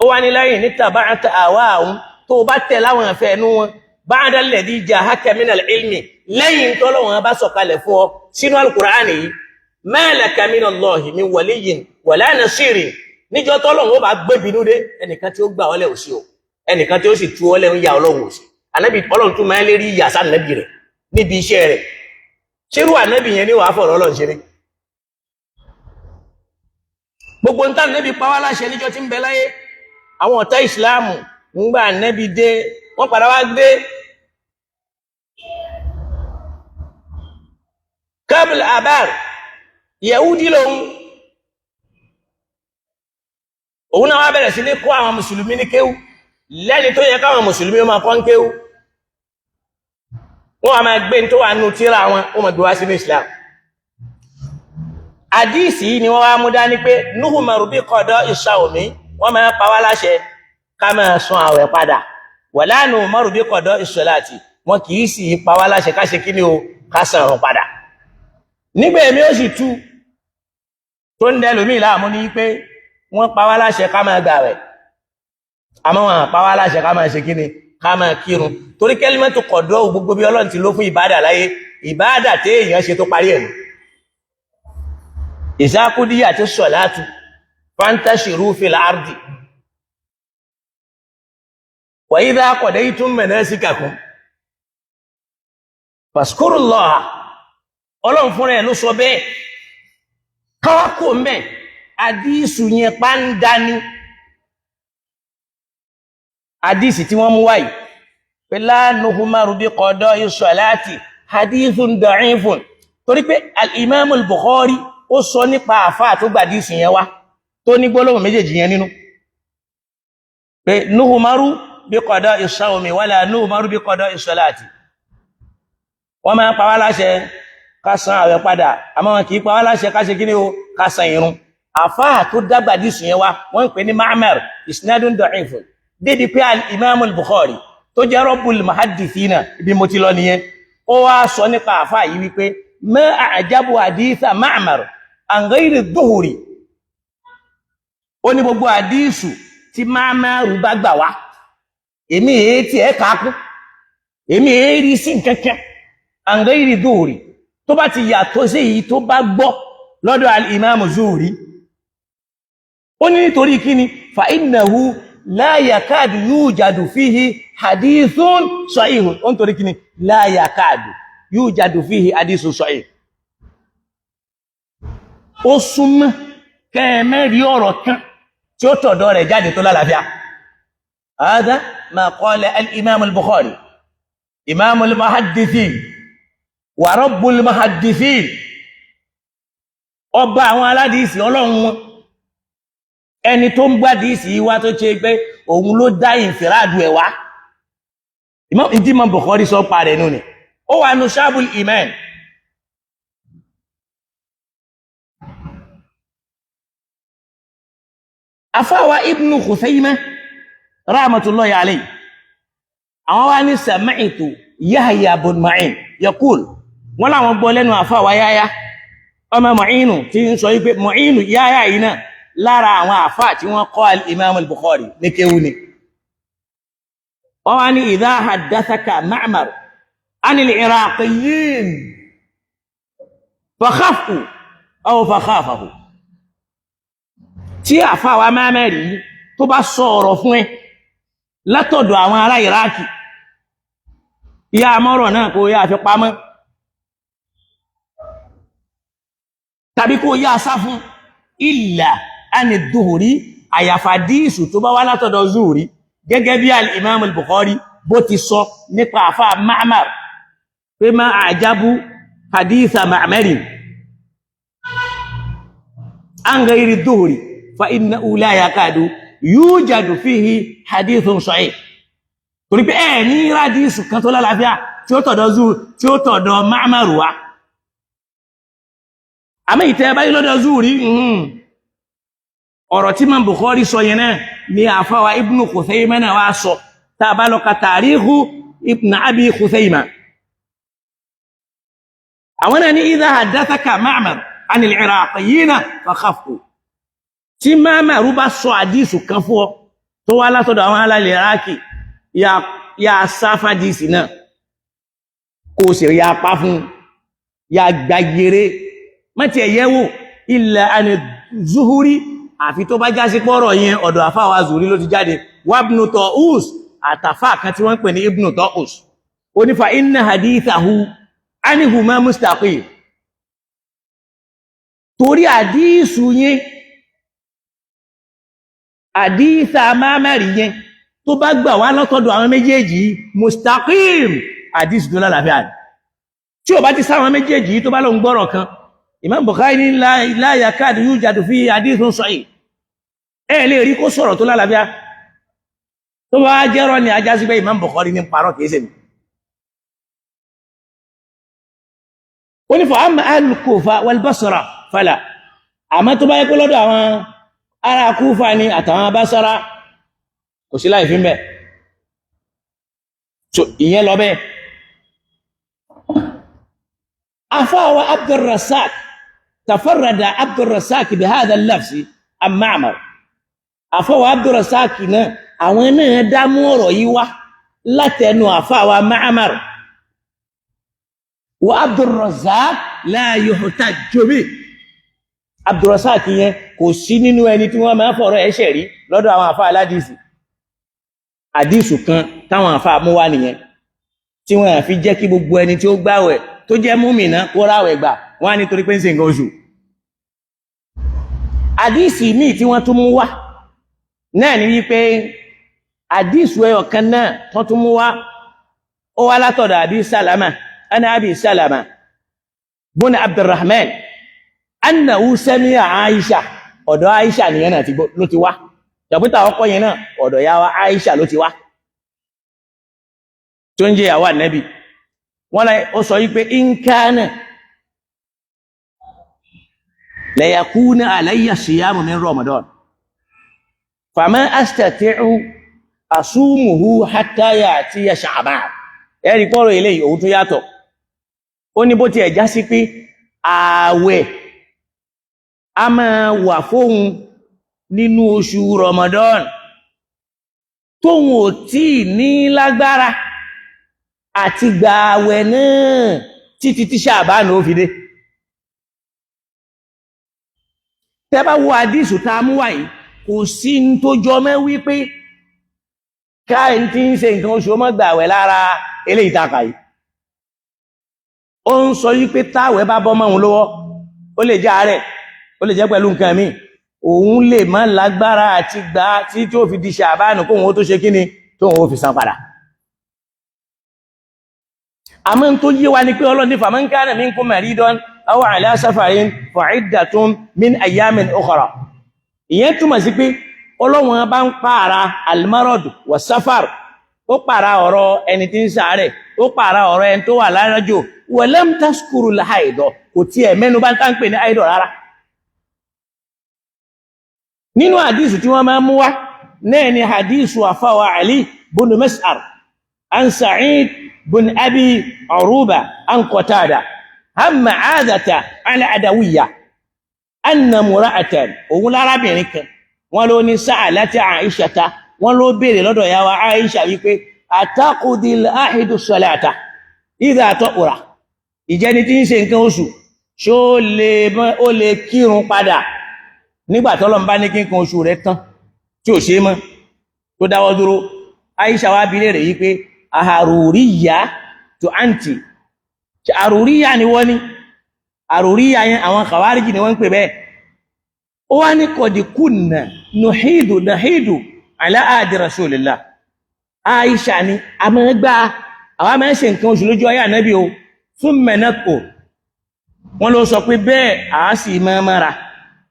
Ó wá ní layin ittaba'ta ahwa'ahum, tó bá tẹ̀lé àwọn ìfẹ́ẹ́nú wọn, ba'da alladhi ja'aka minal ilmi, lẹ́yìn tọ́lọ́wọ́n bá sọ̀kalẹ̀ fún ọ sínú alukur'ani yìí, ma laka minallahi min waliyyin wala nasirin, níjọ́ tọ́lọ́run ó bá gbébinú dé, ẹnìkan tí ó gbà ọlẹ́ òsì o, ẹnìkan tí ó sì tú ọlẹ́ ń ya ọlọ́run òsì. Ànábì ọlọ́run tún máa ń lérí ìyà sànàbì rẹ̀ níbi iṣẹ́ rẹ̀. Ṣérú ànábì yẹn ní wàá fọ̀rọ̀ ọlọ́run ṣeré? Gbogbo ń tàn nẹ́bí pa wá láṣẹ níjọ́ tí ń bẹ láyé, àwọn ọ̀tá ìsìláàmù ń gbà nẹ́bí dé, wọ́n padà wá gbé Kabil Abar, Yahudi lòun, òun náà wá bẹ̀rẹ̀ sí ní kó àwọn mùsùlùmí ní kéwú, lẹ́ni tó yẹ káwọn mùsùlùmí máa kọ́ ń kéwú. Wọ́n wá máa gbé tó wà nù tíra wọn, ó máa gbé wá sínú Islam. Àdíìsì ni wọ́n wá mú dání pé Nuhu marubi kọ̀dọ̀ ìṣàwòmí, wọ́n máa pa wá láṣẹ ká máa sun àwẹ̀ padà, wala Nuhu marubi kọ̀dọ̀ ìṣọ̀láàtì, wọn kì í sì pa wá láṣẹ ká ṣe kí ni o, ká san ọ̀run padà. Nígbà èmi ó sì tú tó ń dẹlòmí láàmú ní pé wọ́n pa wá láṣẹ ká máa gbààwẹ̀, àmọ́ wọn pa wá láṣẹ ká máa ṣe kí ni, ká máa kírun. Torí kẹ́límẹ́tò kọ̀dọ̀ gbogbo bí Ọlọ́run ti ló fún ìbádà láyé, ìbádà tí èèyàn ṣe tó parí ẹ̀ nù. Ìsákúdíyà tí sọ̀látù fantashiru fil ardi wa idha qadaytum manasikakum fazkurullaha, Ọlọ́run fúnra ẹ̀ ló sọ bẹ́ẹ̀. Káwákò mẹ́ àdísù yẹn pàǹdà ní àdísì tí wọ́n mú wáyìí pé la nuhmaru bi qada'i salati hadithun da'ifun, torí pé al-Imam al-Bukhari ó sọ nípa àfáà tó gbàdísì yẹn wá tó ní gbólóhùn méjèèjì yẹn nínú pé nuhmaru bi qada'i sawmi wala nuhmaru bi qada'i salati. Wọ́n máa ń pa wá láṣẹ ká san àwẹ̀ padà, àmọ́ wọn kì í pa wá láṣẹ ká ṣe kí ni o, ká san irun. Àfáà tó dágbà dísù yẹn wá, wọ́n ń pè ní Ma'mar, isnadun da'ifun, débi pé al-Imam al-Bukhari tó jẹ́ rabbul muhaddithina, ibi mo ti lọ nìyẹn, ó wá sọ nípa àfáà yìí wípé ma a'jabu haditha Ma'mar an ghayri dhuhri, ó ní gbogbo àdísù tí Ma'mar bá gbà wá, èmi èé tí ẹ kàákún, èmi èé rí sí nkankan, an ghayri dhuhri, tó bá ti yàtọ̀ sí èyí tó bá gbọ́ lọ́dọ̀ al-Imam Zuhri. Ó ní nítorí kíni, fa innahu la yakadu yujadu fihi hadithun sahihun, ó nítorí kíni, la yakadu yujadu fihi hadithun sahih, ó súnmọ́ kẹ́ẹ̀mẹ́rí ọ̀rọ̀ kan tí ó tọ̀dọ̀ rẹ̀ jáde tó lálàáfíà. Hadha ma qala al-Imam al-Bukhari, imam al-muhaddithin wa rabbul muhaddithin, ọba àwọn aládìísì ọlọ́run wọn, ẹni tó ń gbádìísì wá tó ṣe pé òun ló dá ìfìràdù ẹ̀ wá. Ìdí Imam Bukhari sọ pa rẹ̀ nù ni ó wà nù Shabul Iman. Afáwa Ibn Khuzaymah rahmatullahi alayhi, àwọn wá ní sami'tu Yahya bun Ma'in yaqul, wọ́n láwọn gbọ́ lẹ́nu àfáwa Yahya ọmọ Ma'inu tí ń sọ wípé Ma'inu Yahya yìí náà lára àwọn àfáà tí wọ́n kọ́ al-Imam al-Bukhari ní kéwú ni. Wọ́n wá ní idha haddathaka Ma'mar anil Iraqiyyin, Fakhafu aw fakhafahu. Tí àfáwà Ma'mar tó bá sọ ọ̀rọ̀ fún ẹ látọ̀dọ̀ àwọn ará Iraki, ìyá mọ́rọ̀ náà kó yá fi pamọ́ tàbí kó yá sá fún illa ani Zuhri, àyàfà díìsù tó bá wá látọ̀dọ̀ Zuhri, gẹ́gẹ́ bí al-Imam al-Bukhari bó ti sọ nípa àfá Ma'mar pé ma àjábú haditha Ma'marin an ghayri Zuhri fa innahu la yakadu yujadu fihi hadithun sahih. Torí pé ẹ̀ ní rádíìsù kan tó lálàáfíà tí ó tọ̀dọ̀ Zuhri, tí ó tọ̀dọ̀ Ma'mar wá. Àmì ìtẹ́ báyìí lọ́dọ̀ Zuhri, ọ̀rọ̀ tí Imam Bukhari sọ yẹn náà ni àfáwà Ibn Khuthayma náà wá sọ, tá a bá lọ ka Tarikhu Ibn Abi Khuthayma. Àwọn náà ní idha haddathaka Ma'mar anil Iraqiyina fakhafhu. Tí Ma'mar bá sọ àdísù kan fún ọ tó wá látọ̀dọ̀ àwọn alálẹ̀ Iraki, ya sáfà dísì náà kó sì ya pa fún, ya gbàgbére mọ́tí ẹ̀yẹ́wò illa ani Zuhuri, àfi tó bá jásí pọ́rọ̀ yẹn ọ̀dọ̀ àfáwà Zuhuri ló ti jáde, wa Ibn Ta'us, àtàfà kan tí wọ́n ń pè ní Ibn Ta'us. Ó ní fa inna hadithahu anihuma mustaqim. Torí àdísù yẹn, àdísà Ma'mar yẹn tó bá gbà wá lọ́tọ̀dọ̀ àwọn méjèèjì, mustaqim, àdísù tó lálàáfíà. Tí ò bá ti sáwọn méjèèjì tó bá lóun gbọ́rọ̀ kan, Imam Bukhari ní la yakadu yujadu fi hadithun sahih, ẹ lè rí kó sọ̀rọ̀ tó lálàáfíà. Tó bá jẹ́rọ ni ajá sí pé Imam Bukhari ní parọ́, kìí ṣe mi. Ó ní fa amma ahlul Kufa wal Basra fala. Àmọ́ tó bá yẹ pé lọ́dọ̀ àwọn ará Kúfà ni àtàwọn Basra, kò sí láì fi ń bẹ̀. So ìyẹn lọ bẹ́ẹ̀. Afáwa Abdurrasak tafarrada Abdurrasak bi hadha al-lafzi an Ma'mar. Àfáwà Abdurrasak náà, àwọn náà dámú ọ̀rọ̀ yìí wá látẹnu àfáwà Ma'mar. Wa Abdurrasak la yuhtajju bi. Abdurrasak yẹn kò sí nínú ẹni tí wọ́n máa fọ̀rọ̀ ẹ̀ṣẹ̀ rí lọ́dọ̀ àwọn àfáà aládìsì. Àdìsù kan táwọn àfáà mú wá nìyẹn, tí wọ́n fi jẹ́ kí gbogbo ẹni tí ó gbàwẹ̀ tó jẹ́ múmìnà kó ráwẹ̀ gbà, wọ́n á ní torí pé ń ṣe nǹkan oṣù. Àdìsì míì tí wọ́n tún mú wá náà ni wípé àdìsù ẹyọ kan náà tó tún mú wá, ó wá látọ̀dọ̀ Abi Salama, ana Abi Salama bun Abdurrahman annahu sami'a Aisha. Ọ̀dọ̀ Aisha nìyẹn náà ló ti wá. Jàpítà ọkọ yẹn náà ọ̀dọ̀ yàwá Aisha ló ti wá, tó ń jẹ́ ìyàwó Ànábì. Wọ́n láì ó sọ wípé in kana la yakuna alayya siyamu min Ramadan fama astati'u asumuhu hatta ya'tiya Sha'ban. Ẹ̀rí pọ́rọ̀ eléyìí òun tó yàtọ̀. Ó ní bó ti ẹ̀já sí pé ààwẹ̀ a máa wà fóun nínú oṣù Ramadan, tóun ò tí ní lágbára àti gba ààwẹ̀ náà títí tí Ṣàbáànù ó fi dé. Tẹ́ bá wo àdísù tá a mú wá yìí, kò sí ní tó jọ mọ́ wípé káà tí ń ṣe nǹkan oṣù ó má gba ààwẹ̀ lára eléyìí tá a kà yìí. Ó ń sọ wípé táwẹ̀ bá bọ́ mọ́ òun lọ́wọ́, ó lè jẹ́ àárẹ̀, ó lè jẹ́ pẹ̀lú nǹkan míì, òun lè má lágbára àti gbà tí tí ó fi di Ṣàbáànù kóhun ó tó ṣe kíni, tóhun ó fi san padà. Àmọ́ tó yé wa ni pé Ọlọ́run ní faman kana minkum maridan aw ala safarin fa'iddatun min ayyamin ukhra. Ìyẹn túmọ̀ sí pé Ọlọ́run bá ń pààrà al-marad wa safar, ó pààrà ọ̀rọ̀ ẹni tí ń ṣàárẹ̀, ó pààrà ọ̀rọ̀ ẹni tó wà lárajò. Wa lam tashkuru al-haid, kò tiẹ̀ mẹ́nu bá ń tán pè ní haid rárá. Nínú àdísù tí wọ́n máa mú wá náà ni àdísù àfáwà Ali bin Mas'ar an Sa'id bin Abi Aruba an Qatada amma adata al-Adawiyya anna mura'atan. Òun lárábìnrin kan wọ́n ló ní sa'alati Aishata, wọ́n ló béèrè lọ́dọ̀ yàwó Aisha wípé ataqudil ahidu salata idha ta'ura, ìjẹni tí ń ṣe nǹkan oṣù Ṣó ó lè kírun padà nígbà tọ́lọ́run bá ní kí nǹkan oṣù rẹ̀ tán tí ò ṣe mọ́, tó dáwọ́ dúró? Aisha wá bi léèrè yìí pé àhàrùríyà tó àǹtì, àrùríyà ni wọ́n ní, àrùríyà yẹn àwọn kàwáríjì ni wọ́n ń pè bẹ́ẹ̀. Ó wá ní kọ̀dì kùnà nùhídù nàhídù ala ahdi rasulillah. Aisha ni a máa gbá, àwa máa ń ṣe nǹkan oṣù lójú ayé ànábì o, fún mẹ́nàkò wọ́n ló sọ pé bẹ́ẹ̀ àá sì máa mara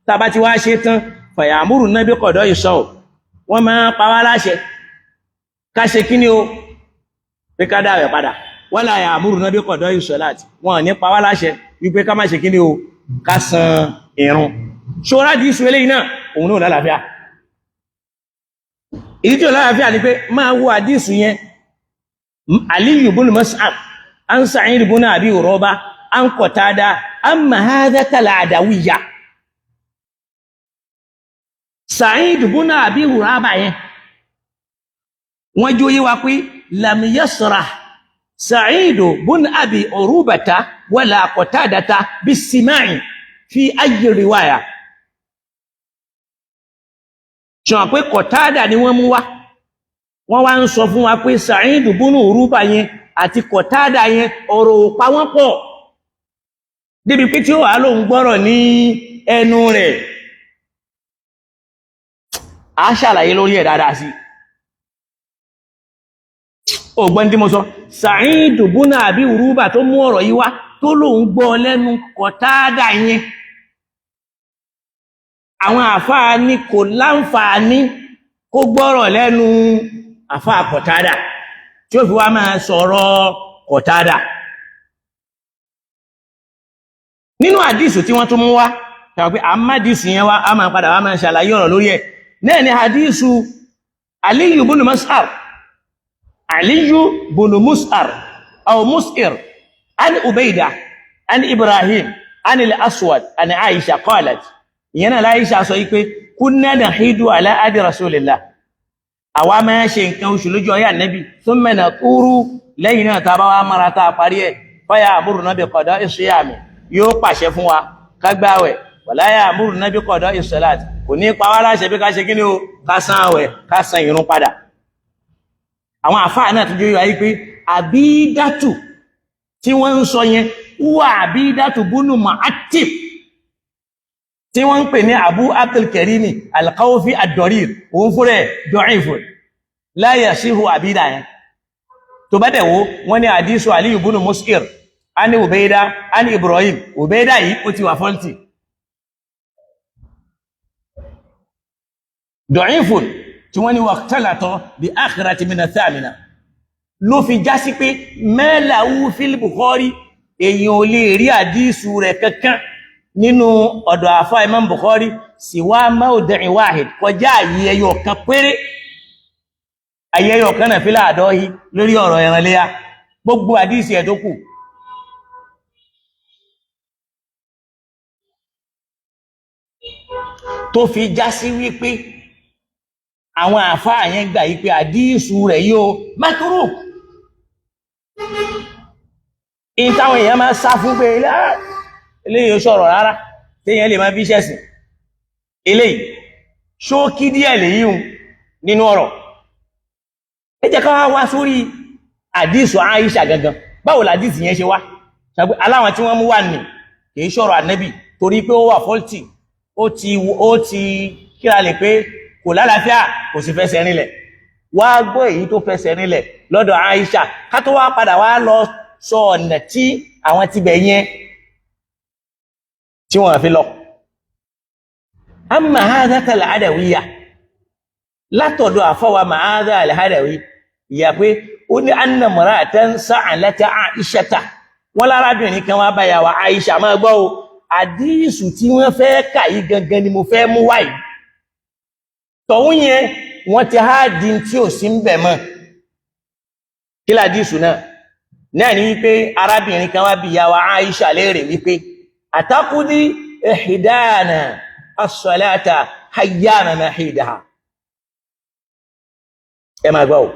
tàbá ti wá ṣe tán, fàyàmúrù náà bí kọ̀dọ̀ ìṣọ́, wọ́n máa pa wá láṣẹ ká ṣe kí ni o, pé ká dá rẹ̀ padà. Wọ́n là yàmúrù náà bí kọ̀dọ̀ ìṣọ́ láti wọ́n ní pa wá láṣẹ wípé ká má ṣe kí ni o, ká san ìrun. Ṣọ́ra di ìṣù eléyìí náà, òun náà lálàáfíà. Ìdí tí ò lálàáfíà ni pé máa wo àdísù yẹn, Aliyu bin Mus'ab an Sa'id bin Abi Uroba an Qatada an Mahadata al-Adawiyya. Sa'id bin Abi Uroba yẹn, wọ́n jó yé wa pé lam yasrah Sa'id bin Abi Urubata wala Qatadata bis-sima'i fi ayyi riwaya. Ṣùgbọ́n pé Kọ̀tádà ni wọ́n mú wá, wọ́n wá ń sọ fún wa pé Sa'id bunu Uruba yẹn àti Kọ̀tádà yẹn, ọ̀rọ̀ ò pa wọ́n pọ̀ débi pé tí ó wà lóun gbọ́rọ̀ ní ẹnu rẹ̀. A ṣàlàyé lórí ẹ̀ dáadáa sí ọgbọ́n tí mo sọ. Sa'id bunu Abi Uruba tó mú ọ̀rọ̀ yìí wá, tó lóun gbọ́ lẹ́nu Kọ̀tádà yẹn, àwọn àfáà ní kò láǹfààní kó gbọ́rọ̀ lẹ́nu àfáà Kọ̀tádà tí ó fi wá máa sọ̀rọ̀ Kọ̀tádà. Nínú àdísù tí wọ́n tún mú wá, tàbí pé àmádìsù yẹn wá, a máa padà wá máa ṣàlàyé ọ̀rọ̀ lórí ẹ̀ náà ni àdísù Aliyu bunu Mus'ar, Aliyu bunu Mus'ar aw Mus'ir an Ubayda an Ibrahim an al-Aswad an Aisha qalat. Ìyẹn náà láìṣà sọ wípé kunna nahidu ala adi rasulillah, àwa máa ṣe nǹkan oṣù lójú ọyá nẹ́bí, thumma naturu, lẹ́yìn náà tá a bá wá mara tá a parí ẹ̀, fa ya'muruna bi qada'i siyami, yóò pàṣẹ fún wa ká gbààwẹ̀, wala ya'muruna bi qada'i salat, kò ní pa wá láṣẹ bí ká ṣe kíni o, ká san àwẹ̀, ká san ìrun padà. Àwọn àfáà náà tún jẹ́ wáyé pé àbídátù tí wọ́n ń sọ yẹn wà àbídátù búnú Mu'attib tí wọ́n ń pè ní Abu Abdulkarimi Al-Khawfi ad-Darir, òun fún rẹ̀ da'ifun la yasihu àbídà yẹn. Tó bá dẹ̀wó wọ́n ní àdísù Aliyu bunu Mus'ir ani Ubaida ani Ibrahim, Ubaida yìí ó ti wà fọ́ltì da'ifun tí wọ́n ní waqtalata bi akhirati mina thamina, ló fi já sí pé mẹ́làú fil Bukhari, èyàn ò lè rí àdísù rẹ̀ kankan nínú ọ̀dọ̀ àfá Imam Bukhari siwa mawdi'in wahid, kọjá àyí ẹyọ kan péré, àyí ẹyọ kan náà fílà àdọ́hí lórí ọ̀rọ̀ ẹranléyà, gbogbo àdísì ẹ̀ tó kù. Tó fi já sí wípé àwọn àfáà yẹn gbà yí pé àdísù rẹ̀ yóò matruk. In táwọn èèyàn máa sá fún pé eléyìí ó sọ̀rọ̀ rárá téèyàn lè máa fi ṣẹ̀sìn, eléyìí ṣókí díẹ̀ lèyí nínú ọ̀rọ̀. Ẹ jẹ́ ká wá wá sórí àdísù Aisha gangan. Báwo làdísù yẹn ṣe wá? Ṣàpé aláwọn tí wọ́n mú wà ní kìí sọ̀rọ̀ ànábì torí pé ó wà fọ́ltì, ó ti kíra lè pé kò lálàáfíà, kò sì fẹsẹ̀ rinlẹ̀. Wá gbọ́ èyí tó fẹsẹ̀ rinlẹ̀ lọ́dọ̀ Aisha, ká tó wá padà wá lọ sọ ọ̀nà tí àwọn ti bẹ̀ yẹn tí wọ́n fi lọ. Amma hadha al-Adawiyya, látọ̀dọ̀ àfọwà Ma'adha al-Adawi, ìyà pé ó ní anna mar'atan sa'alat Aishata, wọ́n lárábìnrin kan wá báyà wa Aisha. Máa gbọ́ o, àdíìsù tí wọ́n fẹ́ kà yí gangan ni mo fẹ́ mú wáyìí. Tọ̀hún yẹn wọ́n ti há di tí ò sí ń bẹ̀ mọ́. Kí làdíìsù náà? Náà ni wípé arábìnrin kan wá bí ìyá wa Aisha léèrè wípé àtàkùdí ihdana as-salata hayyama mahidaha. Ẹ máa gbọ́ o,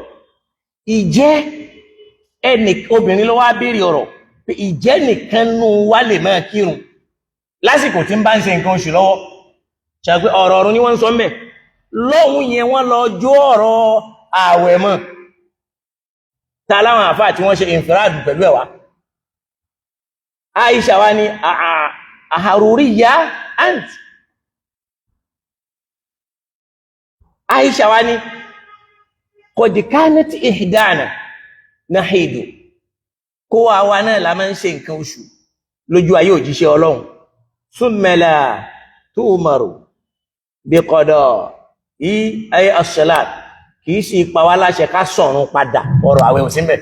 ìjẹ́ ẹnì obìnrin ló wá béèrè ọ̀rọ̀ pé ìjẹ́ nìkan nú wa lè máa kírun Lásìkò tí ń bá ń ṣe nǹkan oṣù lọ́wọ́, ṣàpé ọ̀rọ̀ ọ̀run ni wọ́n ń sọ mẹ́ lóhun yẹn, wọ́n lọ jó ọ̀rọ̀ ààwẹ̀ mọ́. Ta láwọn àfáà tí wọ́n ṣe ìfìràdù pẹ̀lú ẹ̀wà? Aisha wá ní àhàrùríyá ant. Aisha wá ní kọ̀dìkánẹ́tì ìhìdánà nahidu, kó wa wa náà la máa ń ṣe nǹkan oṣù lójú ayé òjíṣẹ́ Ọlọ́run, thumma la tu'maru bí qada i ayé as-salat, kìí sì pa wá láṣẹ ká sọ̀run padà. Ọ̀rọ̀ àwẹ̀ ò sí mbẹ̀.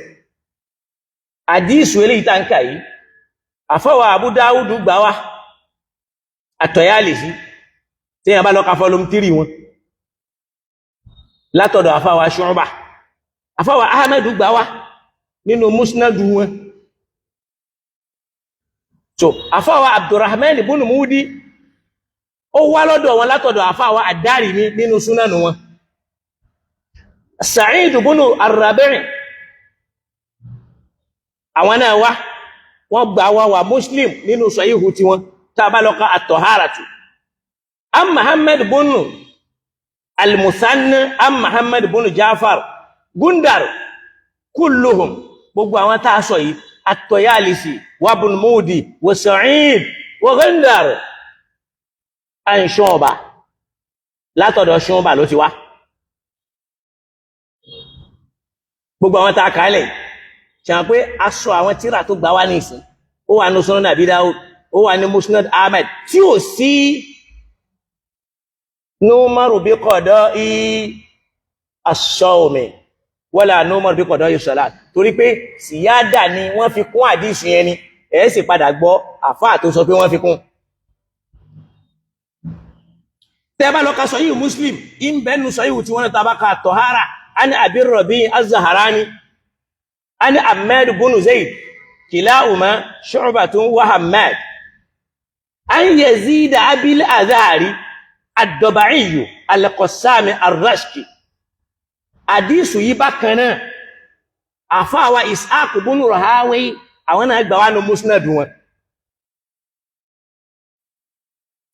Àdíìsù eléyìí tá ń kà yìí, àfọwọ́ Abu Dawud gbà wá, At-Tayalisi, tí yẹn bá lọ ka volume 3 wọn, látọ̀dọ̀ àfọwọ́ Shu'ba. Àfọwọ́ Ahmadu gbà wá nínú musnadu wọn. So àfọwọ́ Abdurrahman ibn Mudi, ó wá lọ́dọ̀ wọn látọ̀dọ̀ àfọwọ́ Ad-Darimi nínú súnánù wọn. Sa'id ibn Ar-Rabi' àwọn náà wá, wọ́n gbà wá wà Muslim nínú sahihu tí wọ́n, tá a bá lọ ka at-Taharatu. Am Muhammad ibn al-Musanna, am Muhammad ibn Ja'far Gundar, kulluhum, gbogbo àwọn tá a sọ yìí, at-Tayalisi wa ibn Mudi wa Sa'id wa Gundar, an Shu'ba, látọ̀dọ̀ Shu'ba ló ti wá. Gbogbo àwọn tá a kàálẹ̀ ṣe pé aṣọ àwọn tíra tó gbà wá ní ìsìn, ó wà ní Sunan Abi Dawud, ó wà ní Musnad Ahmed, tí ò sí numaru bí qada'i as-sawmi wala numaru bí qada'i salat, torí pé síyádà ni wọ́n fi kún àdísì yẹn ni. Ẹ̀ sì padà gbọ́ àfáà tó sọ pé wọ́n fi kún. Tẹ́ bá lọ ka Sahih Muslim, ìbẹ́nu Sahih tí wọ́n ta bá ka tọ̀hárà, ani Abi Rabi az-Zahrani, ani Ahmad bunu Zaid, kilahuma Shu'batun wa Hammad, an Yazid abil Azari ad-Daba'i al-Qassami ar-Rashki. Àdísù yìí bákan náà, àfáàwà Ishaq bunu Rahawi, àwọn náà gbà wá ní musnad wọn,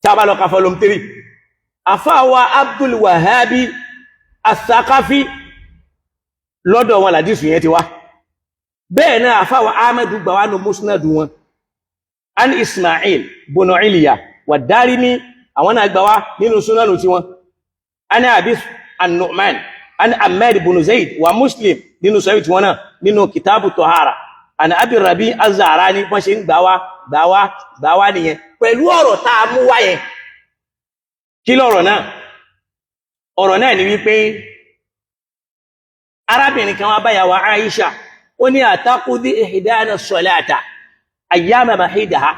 tá bá lọ ka volume 3. Àfáàwà Abdul Wahabi as-Saqafi, lọ́dọ̀ wọn làdísù yẹn ti wá. Bẹ́ẹ̀ náà àfáwà Ahmadu gbà wá ní musnadu wọn, an Ismail bunu Iliya wà Darimi, àwọn náà gbà wá nínú súnánù tí wọn, an Abi an-Nu'man, an Ahmad bunu Zaid wà Muslim nínú sọ́yí tí wọn náà nínú kitabu Tohara, an Abi Rabi az-Zahrani. Wọ́n ṣe ń gbà wá gbà wá gbà wá nìyẹn pẹ̀lú ọ̀rọ̀ tá a mú wá yẹn. Kí lọ̀rọ̀ náà? Ọ̀rọ̀ náà ni wípé arábìnrin kan wá bá yàwó Aisha, ó ní àtàkùdí ihdana salata ayyama mahidaha,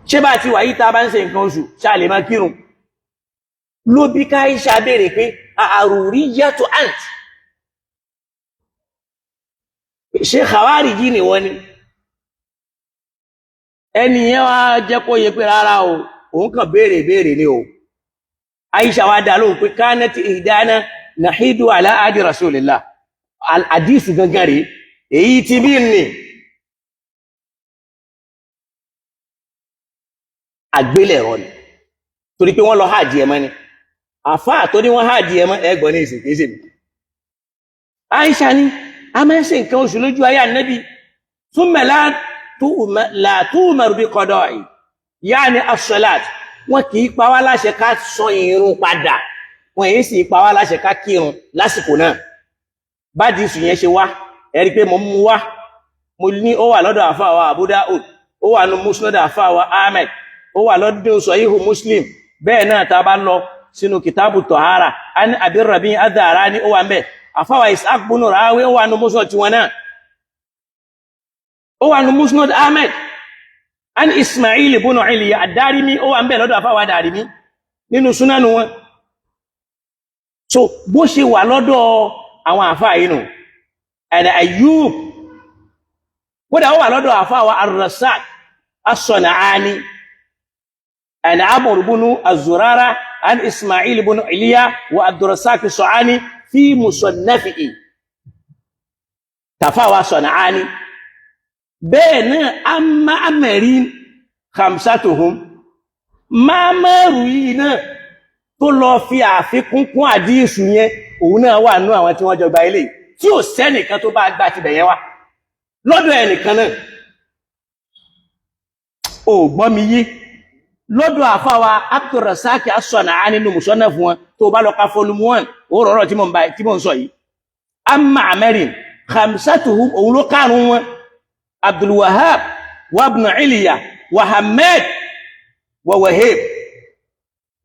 ṣé bá ti wà yí ta bá ń ṣe nǹkan oṣù ṣáà lè máa kírun? Ló bí ká Aisha béèrè pé àrùríyàtò ant, ṣé khawariji ni wọ́n ni? Ẹni yẹn wá jẹ́ kó yẹ pé rárá o, òun kàn béèrè béèrè ni o. Aisha wá dá lóhùn pé kanat ihdana nahidu ala adi rasulillah. Àdísù gangan rí èyí tí bí ní àgbélẹ̀rọ ni, torí pé wọ́n lọ hajji ẹmọ́ ni. Àfáà tó ní wọ́n hajji ẹmọ́ ẹgbọ́n ní ìsìn kìí sèmi. Aisha ni a máa ń ṣe nǹkan oṣù lójú ayé Ànábì, thumma la tu'maru bi qada'i, ya'ni as-salat, wọn kì í pa wá láṣẹ ká sọ ìrun padà, wọn èyí sì pa wá láṣẹ ká kírun lásìkò náà. Bádìí sùn yẹn ṣe wá, ẹ̀rí pé mo mú wá, mo ní ó wà lọ́dọ̀ àfáàwà Abu Daud, ó wà ní musnad àfáàwà Ahmed, ó wà lọ́dọ̀ Sahihu Muslim. Bẹ́ẹ̀ náà tá a bá lọ sínú kìtàbù Tọ̀hárà, ani Abi Rabi az-Zahrani, ó wà ń bẹ̀. Àfáàwà Ishaq bunu Rawi, ó wà ní musnad tiwọn náà, ó wà ní musnad Ahmed, ani Ismail bunu Iliya ad-Darimi, ó wà ń bẹ̀ lọ́dọ̀ àfáàwà Darimi nínú súnánù wọn. So bó ṣe wà lọ́dọ̀ àwọn àfáà yìí nù, ẹ̀nà Ayyub, kódà ó wà lọ́dọ̀ àfáà wa Ar-Razzaq As-San'ani, ẹ̀nà Amr ibn Az-Zurara an Ismail ibn Iliya wa Abdurrazzaq As-San'ani fi musannafihi, tàfáà wa San'ani. Bẹ́ẹ̀ náà amma amẹ̀rin Khamsatuhum. Ma'maru yìí náà tó lọ fi àfikún kún àdíìsù yẹn, òun náà wà nú àwọn tí wọ́n jọ gba ilé tí ò sẹ́nìkan tó bá gbà tibẹ̀ yẹn wá lọ́dọ̀ ẹnìkan náà. Ò gbọ́ mi yé? Lọ́dọ̀ àfáwa Abdurrasaq as-San'ani nínú musannaf fún wọn, tó bá lọ ka volume 1, ó rọrọ̀ tí mo ń sọ yìí. Amma Ma'marin khamsatuhum, òun ló kárùn wọn: Abdul Wahhab wa ibn Iliya wa Hamad wa Wahib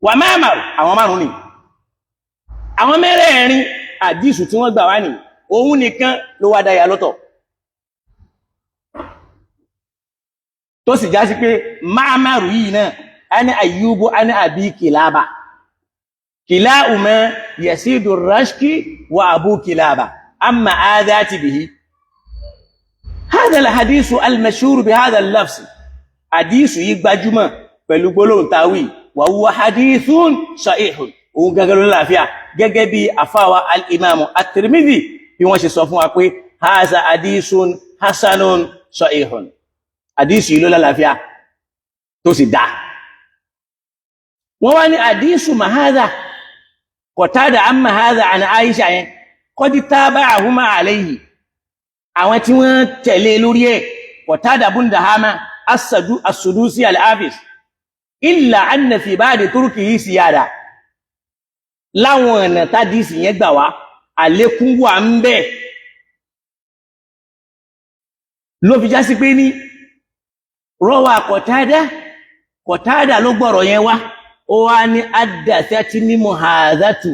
wa Ma'mar. Àwọn márùn ni, àwọn mẹ́rẹ̀ẹ̀rin àdísù tí wọ́n gbà wá ní, òun nìkan ló wá dáyà lọ́tọ̀, tó sì já sí pé Ma'maru yìí náà ani Ayyubu ani Abi Kilaba, kilahuma yasidu rashki wa Abu Kilaba amma adati bihi. Hadha al-hadisu al-mashhur bi hadha al-lafz, hadisu yìí gbajúmọ̀ pẹ̀lú gbólóhùn táwí, wa huwa hadithun sahihun, òun gẹ́gẹ́ ló láàfíà, gẹ́gẹ́ bí àfáwà al-imamu at-Tirmidhi bí wọ́n ṣe sọ fún wa pé hadha hadithun hasanun sahihun, hadisu yìí ló lálàáfíà tó sì dá. Wọ́n wá ní hadisu mahadha Qatada amma hadha an Aisha yẹn qad taba'ahuma alayhi, àwọn tí wọ́n tẹ̀lé lórí ẹ̀, Qatada bun Dahama as-Sudusi al-Hafiz, illa anna fi ba'di turkihi siyada. Láwọn ọ̀nà tádìsì yẹn gbà wá, àlékún wà ń bẹ, ló fi já sí pé ní rọwà Qatada, Qatada ló gbọ́rọ̀ yẹn wá, ó wá ní addathati ní muhadhatu,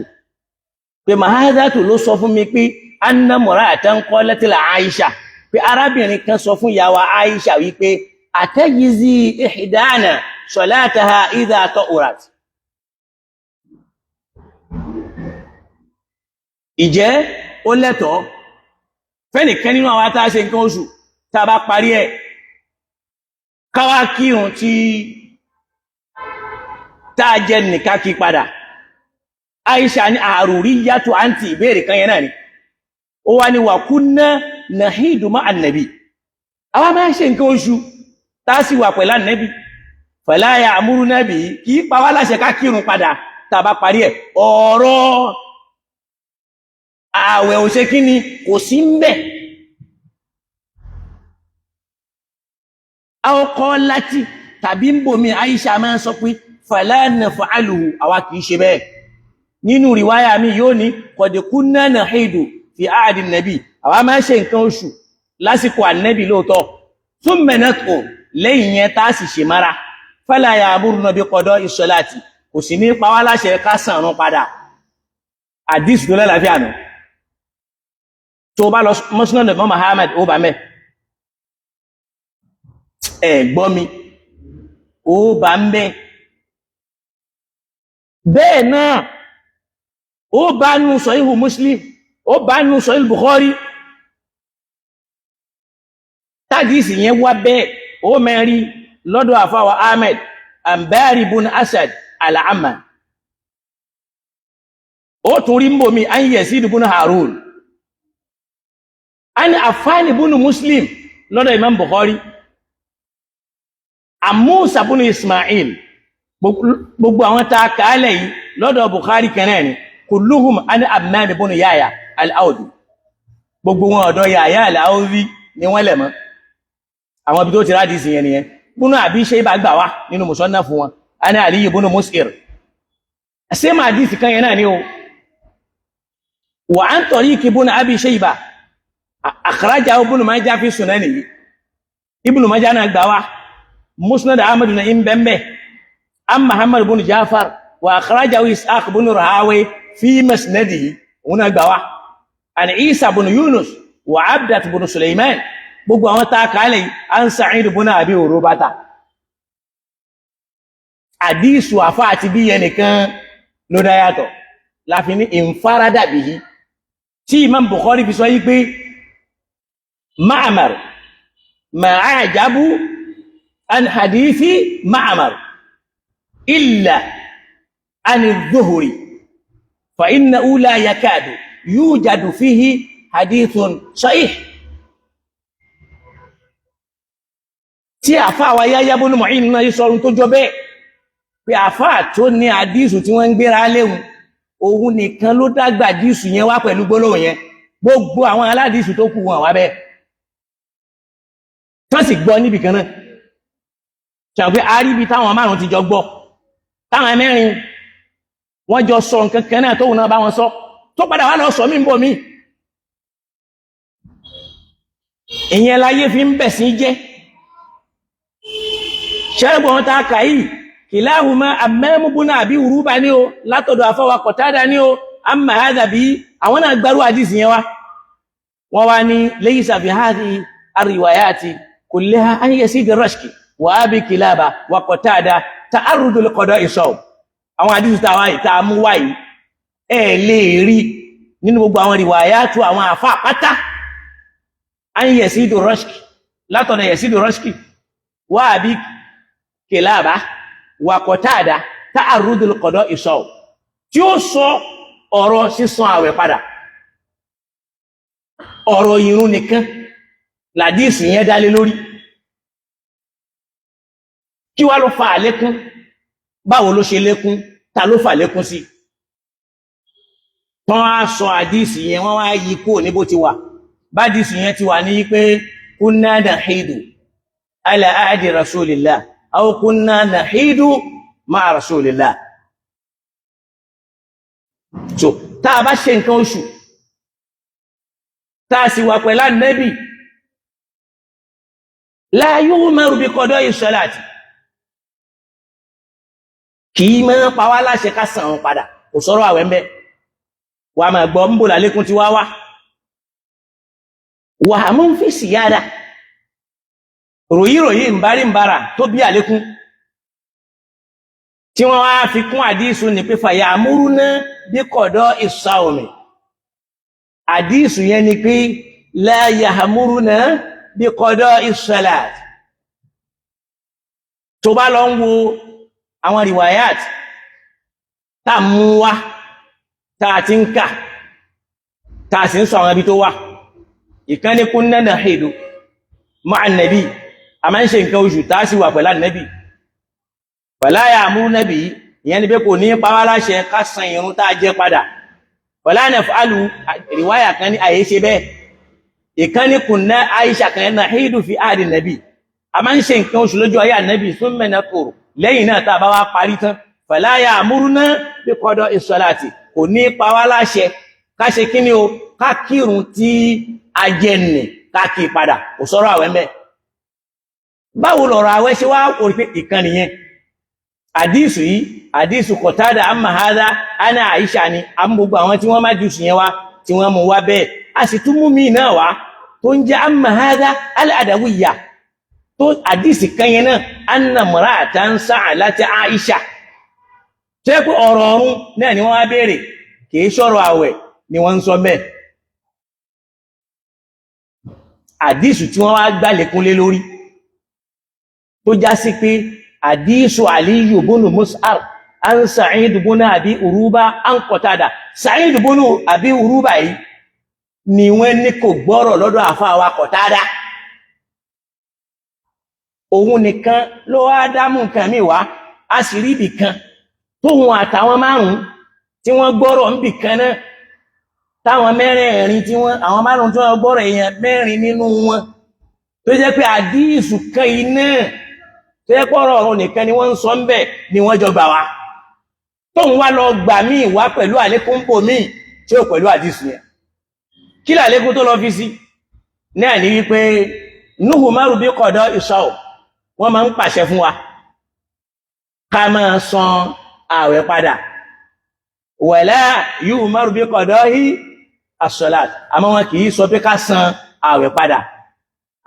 pé muhadhatu ló sọ fún mi pé anna mura'atan qalat li Aisha, pé arábìnrin kan sọ fún ìyàwó Aisha wípé atajizi ihdana salataha idha ta'urat. Ìjẹ́ ó lẹ́tọ̀ọ́ fẹ́nìkan nínú àwọn tá a ṣe nǹkan oṣù, tá a bá parí ẹ̀, káwá kírun tí tá a jẹ nìka kí padà? Aisha ní àrùrí yàtọ̀ àǹtí ìbéèrè kan yẹn náà ni ó wá ní wa kunna nahidu ma'a annabi, àwa máa ń ṣe nǹkan oṣù tá a sì wà pẹ̀lú ànábì, fala ya'muruna bihi, kì í pa wá láṣẹ ká kírun padà tá a bá parí ẹ̀. Ọ̀rọ̀ ààwẹ̀ ò ṣe kí ni, kò sí ń bẹ̀. Àwọkọ́ láti tàbí ń bòmí, Aisha máa ń sọ pé fala naf'aluhu, àwa kìí ṣe bẹ́ẹ̀. Nínú rìwáyà mi yóò ní qad kunna nahidu fi ahdi nàbí, àwa máa ń ṣe nǹkan oṣù lásìkò ànẹ́bì lóòótọ́, thumma nat'u, lẹ́yìn yẹn tá a sì ṣe mára, fala ya'muruna bi qada'i salati, kò sì ní pa wá láṣẹ ká sànrún padà. Àdìsù tó lálàáfíà nù. Tó bá lọ Musnad Imam Muhammad, ó bá mẹ́ ẹ gbọ́ mi, ó bá ń bẹ́ bẹ́ẹ̀ náà, ó bá nù Sahihu Muslim, ó bá nù Sahih Bukhari, tàdísì yẹn wá bẹ́ẹ̀. Ó mẹ́rin lọ́dọ̀ àfáwà Ahmed ambari bun Asad al-Amma, ó tún rí mbòmí an Yazid bun Harun an Affan bun Muslim lọ́dọ̀ Imam Bukhari, Musa bun Ismail, gbogbo àwọn tá a kàálẹ̀ yìí lọ́dọ̀ Bukhari kẹrẹ́ ni, kulluhum an Ammar bun Yahya al-Awdi, gbogbo wọn ọ̀dọ̀ Yahya al-Awdi ni wọ́n lẹ̀ mọ́. Àwọn ibi tó ti rádìí sí yẹn nìyẹn. Búnú àbí ṣe bá gbà wá nínú musannaf fún wọn ani Aliyu búnú Mus'ir, ṣé máa dìísì kan yẹn náà ni o. Wà á ń tọ̀rí kí búnú àbí ṣe ibà akhrajahu Ibn Majah fi sunanihi, Ibn Majah náà gbà wá, Musnad Ahmad na in bẹ́ẹ̀ an Muhammad búnú Jafar, wa akhrajahu Ishaq búnú Rahawi fi musnadihi, òun náà gbà wá, an Isa búnú Yunus wa Abdat búnú Sulaiman, gbogbo àwọn tá a kàálẹ̀ an Sa'id búnú Abi Urubata. Àdísù àfá àti bí yẹn nìkan ló dá yàtọ̀ láfi ní ìfáradà bí i tí Imam Bukhari fi sọ yí pé Ma'mar ma'ajabu an hadithi Ma'mar illa an zuhuri fa innahu la yakadu yujadu fihi hadithun sahih. Tí àfáà wa Yahya ibn Ma'in náà sọ ohun tó jọ bẹ́ẹ̀, pé àfáà tó ní àdísù tí wọ́n ń gbéra léhun, òun nìkan ló dágbà àdísù yẹn wá pẹ̀lú gbólóhùn yẹn. Gbogbo àwọn aládìsù tó kù wọn wá bẹ́ẹ̀, tán sì gbọ́ níbì kan náà. Ṣàpé àríbi táwọn márùn ti jọ gbọ́, táwọn mẹ́rin wọ́n jọ sọ nǹkan kan náà, tóun náà bá wọn sọ, tó padà wá lọ sọ mí ń bọ̀ mí. Ìyẹn láyé fi ń bẹ̀ sí jẹ́. Ṣẹ́gbọ̀n ta kà yìí, kìláhùmá àmẹ́múbúná àbí urúbà ní o, látọ̀dọ̀ àfọwà Qatada ní o, amma hadha bí àwọn náà gbárù àdìsí yẹn wá. Wọ́n wá ní laysa fi hadhihi ar-riwayati kullaha an Yazid ar-Rashki wa Abi Kilaba wa Qatada ta'arrudu li qada'i sawm. Àwọn àdìsí tá a wáyìí, tá a mú wáyìí, ẹ lè rí nínú gbogbo àwọn riwayatu àwọn àfa pátá an Yazid ar-Rashki, látọ̀dọ̀ Yazid ar-Rashki wa Abi Kilaba wa Qatada ta'arrudu li qada'i sawm, tí ó sọ ọ̀rọ̀ sísan àwẹ̀ padà. Ọ̀rọ̀ ìrun nìkan làdíìsì yẹn dálé lórí. Kí wá ló fa àlékún? Báwo ló ṣe lékún? Ta ló fà lékún sí? Tán á sọ àdíìsì yẹn, wọ́n wá yí kúrò ní bó ti wà. Bádìsì yẹn ti wà ní pé kunna nahidu ala ahdi rasulillah aw kunna nahidu ma'a rasulillah. So tá a bá ṣe nǹkan oṣù, tá a sì wà pẹ̀lú Ànábì, la yu'maru bi qada'i salati, kì í máa pa wá láṣẹ ká san án padà. Kò sọ̀rọ̀ àwẹ̀ ń bẹ. Wà máa gbọ́ ń bò lálékún tí wá wá wà á mú fi síyáda ròyìnròyìn ńbárí ńbára tó bí àlékún tí wọ́n wá fi kún àdísù ní pé fàyàmúrúná bí qada'i sawmi. Àdísù yẹn ni pé la ya'muruna bí qada'i salat. Tó bá lọ ń wo àwọn riwayat tá mú wá, tá a ti ń kà, tá a sì ń sọ àwọn ibi tó wà, ìkan ní kunna nahidu ma'a nabi, a máa ń ṣe nǹkan oṣù, tá a sì wà pẹ̀lú ànábì, fala ya'muruna bi, ìyẹn ni pé kò ní pa wá láṣẹ ká san irun tá a jẹ padà. Wala naf'alu, riwaya kan ní àyè ṣe bẹ́ẹ̀. Ìkan ní kunna Aisha kan nahidu fi ahdi nabi, a máa ń ṣe nǹkan oṣù lójú ayé ànábì, thumma nathuru, lẹ́yìn náà tá a bá wá parí tán, fala ya'muruna bi qada'i salati, kò ní pa wá láṣẹ ká ṣe kí ni o, ká kírun tí a jẹ nì, ká kí padà. Kò sọ̀rọ̀ àwẹ̀ mẹ́. Báwo lọ̀rọ̀ àwẹ̀ ṣe wá? Orí pé ìkan nìyẹn. Àdísù yìí, àdísù Qatada amma hadha ana Aisha ni a mú gbogbo àwọn tí wọ́n má jùsù yẹn wá, tí wọ́n mú wá bẹ́ẹ̀. A sì tún mú mi náà wá tó ń jẹ́ amma hadha al-adawiyya, tó àdísì kan yẹn náà, anna imra'atan sa'alat Aisha, tó yẹ pé ọ̀rọ̀ ọ̀run náà ni wọ́n wá béèrè, kìí ṣọ̀rọ̀ àwẹ̀ ni wọ́n ń sọ bẹ́ẹ̀. Àdísù tí wọ́n wá gbálékún lé lórí, tó já sí pé àdísù Aliyu bunu Mus'ar an Sa'id bunu Abi Uruba an Qatada. Sa'id bunu Abi Uruba yìí ni wọ́n ní kò gbọ́rọ̀ lọ́dọ̀ àfáà wa Qatada. Òun nìkan ló wá dámú nǹkan mi wá. A sì rí ibì kan tóun àtàwọn márùn-ún tí wọ́n gbọ́rọ̀ ń bì kan náà, táwọn mẹ́rẹ̀ẹ̀rin tí wọ́n, àwọn márùn-ún tí wọ́n gbọ́rọ̀, èèyàn mẹ́rin nínú wọn, tó jẹ́ pé àdíìsù kan iná, tó jẹ́ pọ́rọ̀ ọ̀run nìkan ni wọ́n ń sọ ń bẹ̀, ni wọ́n jọ gbà wá. Tóun wá lọ gbà míì wá pẹ̀lú àlékún bò míì tí ó pẹ̀lú àdíìsù yẹn. Kí làlékún tó lọ fi sí náà ní wípé núhù márùn bí kọ̀dọ̀ ìṣọ́, wọ́n máa ń pàṣẹ fún wa ká máa san ààwẹ̀ padà, wala yu'maru bí qada'i as-salat, àmọ́ wọn kì í sọ pé ká san ààwẹ̀ padà.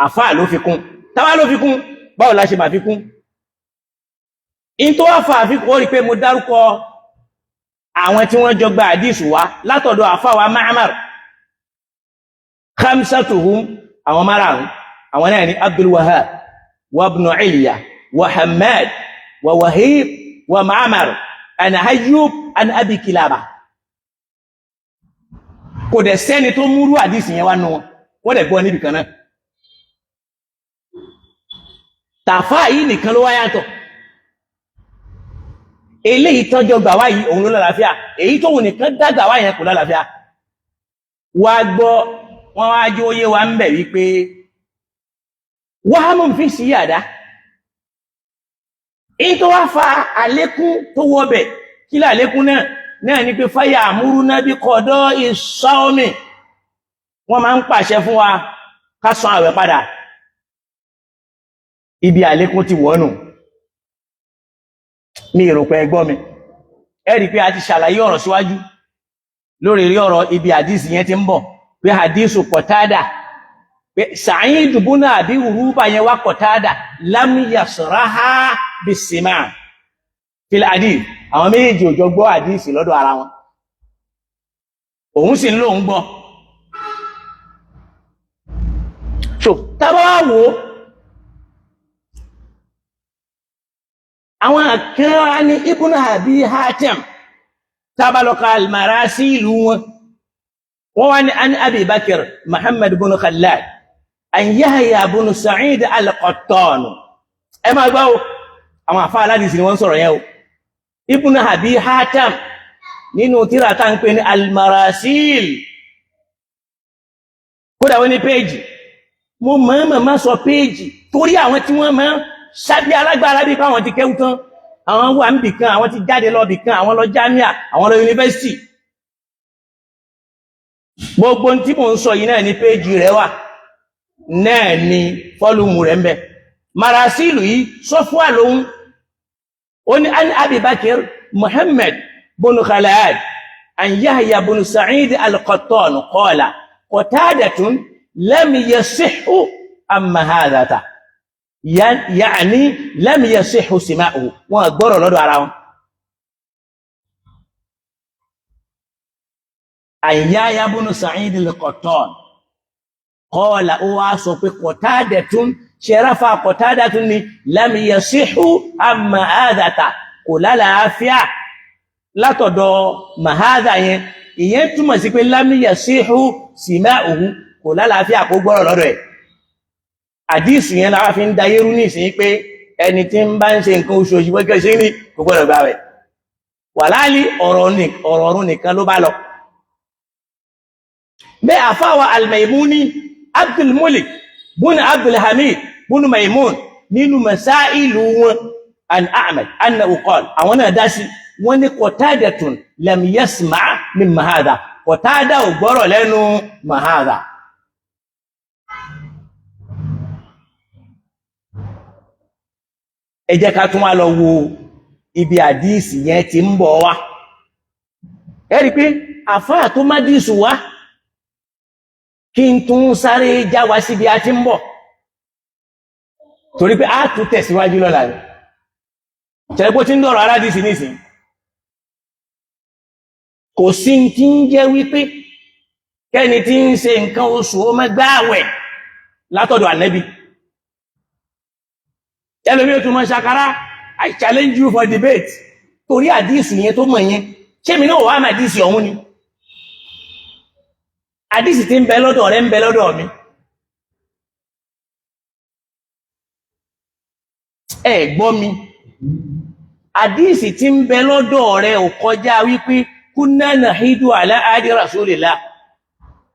Àfáà ló fi kún. Táwa ló fi kún? Báwo la ṣe máa fi kún in tó wá fa àfikún? Ó rí pé mo dárúkọ àwọn tí wọ́n jọ gba àdísù wá látọ̀dọ̀ àfáà wa Ma'mar, khamsatuhum, àwọn márààrún, àwọn náà ni Abdul Wahhab wa ibn Iliya wa Hammad wa Wahib wa Ma'mar an Ayyub an Abi Kilaba. Kò dẹ̀ sẹ́ni tó múrú àdísì yẹn wá nù wọn. Wọ́n dẹ̀ gbọ́ níbi kan náà. Tàfà yìí nìkan ló wá yàtọ̀. Eléyìí tọ́jọ́ gbà wá yìí òun ló lálàáfíà, èyí tóun nìkan dàgbà wá yẹn kò lálàáfíà. Wá gbọ́, wọ́n wá jó yé wa ń bẹ̀ wípé wàhámù fi sí yàdá. In tó wá fa àlékún tó wọbẹ̀, kí lálékún náà? Náà ni pé fáyà àmúrú náà bí kọ̀dọ̀ ìsọ́ọ̀mì, wọ́n máa ń pàṣẹ fún wa ká san àwẹ̀ padà. Ibi àlékún ti wọ́nù. Mi ìròpẹ̀ ẹgbọ́ mi, ẹ rí pé a ti ṣàlàyé ọ̀rọ̀ síwájú lórí rí ọ̀rọ̀ ibi àdísì yẹn ti ń bọ̀, pé àdísù Kọ̀tádà, pé Sa'id ibn Abi Uruba yẹn wá Kọ̀tádà lam yasraha bis-sima' fil hadith. Àwọn méjèèjì ò jọ gbọ́ àdísì lọ́dọ̀ ara wọn, òun sì ń lóun gbọ́. So tábà wá wò ó, àwọn kan wá ní Ibn Abi Hatim, tábà lọ ka al-Marasilu wọn, wọ́n wá ní an Abi Bakr Muhammad bin Khallad an Yahya bin Sa'id al-Qattan. Ẹ máa gbọ́ o, àwọn àfa aládìsí ni wọ́n sọ̀rọ̀ yẹn o. Ibn Abi Hatim nínú tírà tá ń pè ní al-Marasil, kódà wọ́n ní péèjì, mo mọ̀ọ́mọ̀ má sọ péèjì torí àwọn tí wọ́n máa ṣábí alágbára bí káwọn ti kéwú tán, àwọn wà níbì kan, àwọn ti jáde lọ bì kan, àwọn lọ jámíà, àwọn lọ yunifásitì. Gbogbo tí mò ń sọ yìí náà ní péèjì rẹ̀ wà, náà ni fọ́lùmù rẹ̀ ń bẹ. Marasilu yìí sọ fún àlóhun, ó ní an Abi Bakr Muhammad bunu Khalad an Yahya bunu Sa'id al-Qattan qala Qatadatun lam yasihhu amma hadha, ya'ni lam yasihhu sima'uhu. Wọn gbọ́rọ̀ lọ́dọ̀ ara wọn. An Yahya bunu Sa'id al-Qattan qala, ó wá sọ pé Qatadatun ṣẹ̀ráfà Qatadatun ni lam yasihhu amma hadha, kò lálàáfíà látọ̀dọ̀ mahadha yẹn. Ìyẹn túmọ̀ sí pé lam yasihhu sima'uhu, kò lálàáfíà kó gbọ́rọ̀ lọ́dọ̀ ẹ̀. Àdísù yẹn láwá fi ń da yérú ní ìsìn pé ẹni tí ń bá ń ṣe nǹkan oṣù oṣù wẹ́kẹ́ ṣe ní kò gbọ́dọ̀ gbà rẹ̀. Wà láàlí ọ̀rọ̀ ọ̀run nìkan ló bá lọ. Bẹ́ẹ̀ àfáwà al-Maimuni Abdul Malik bùnú Abdul Hamid bùnú Maimun nínú masailu wọn an Ahmad anna uqal, àwọn náà dá sí wọn ní Qatadatun lam yasma' min mahadha, Qatada ò gbọ́rọ̀ lẹ́nu mahadha. Ẹ jẹ́ ká tún wá lọ wo ibi àdíìsì yẹn ti ń bọ̀ wá. Ẹ rí pé àfáà tó má díìsù wá, kí n tún sáré já wa síbi a ti ń bọ̀, torí pé a tún tẹ̀síwájú lọ́la rẹ̀. Tẹ̀gbó tí ń dọ̀rọ̀ aládìsí nísìn, kò sí tí ń jẹ́ wípé kẹ́ni tí ń ṣe nǹkan oṣù ó má gbààwẹ̀ látọ̀dọ̀ Ànábì. Ẹlòmí ò tún mọ́ ṣàkárá, I challenge you for debate, torí àdísù yẹn tó mọ̀ yẹn, ṣé mi náà wà má àdísì ọ̀hún ni? Àdísì tí ń bẹ lọ́dọ̀ rẹ ń bẹ lọ́dọ̀ mi. Ẹ gbọ́ mi, àdísì tí ń bẹ lọ́dọ̀ rẹ ò kọjá wípé kunna nahidu ala adi rasulillah,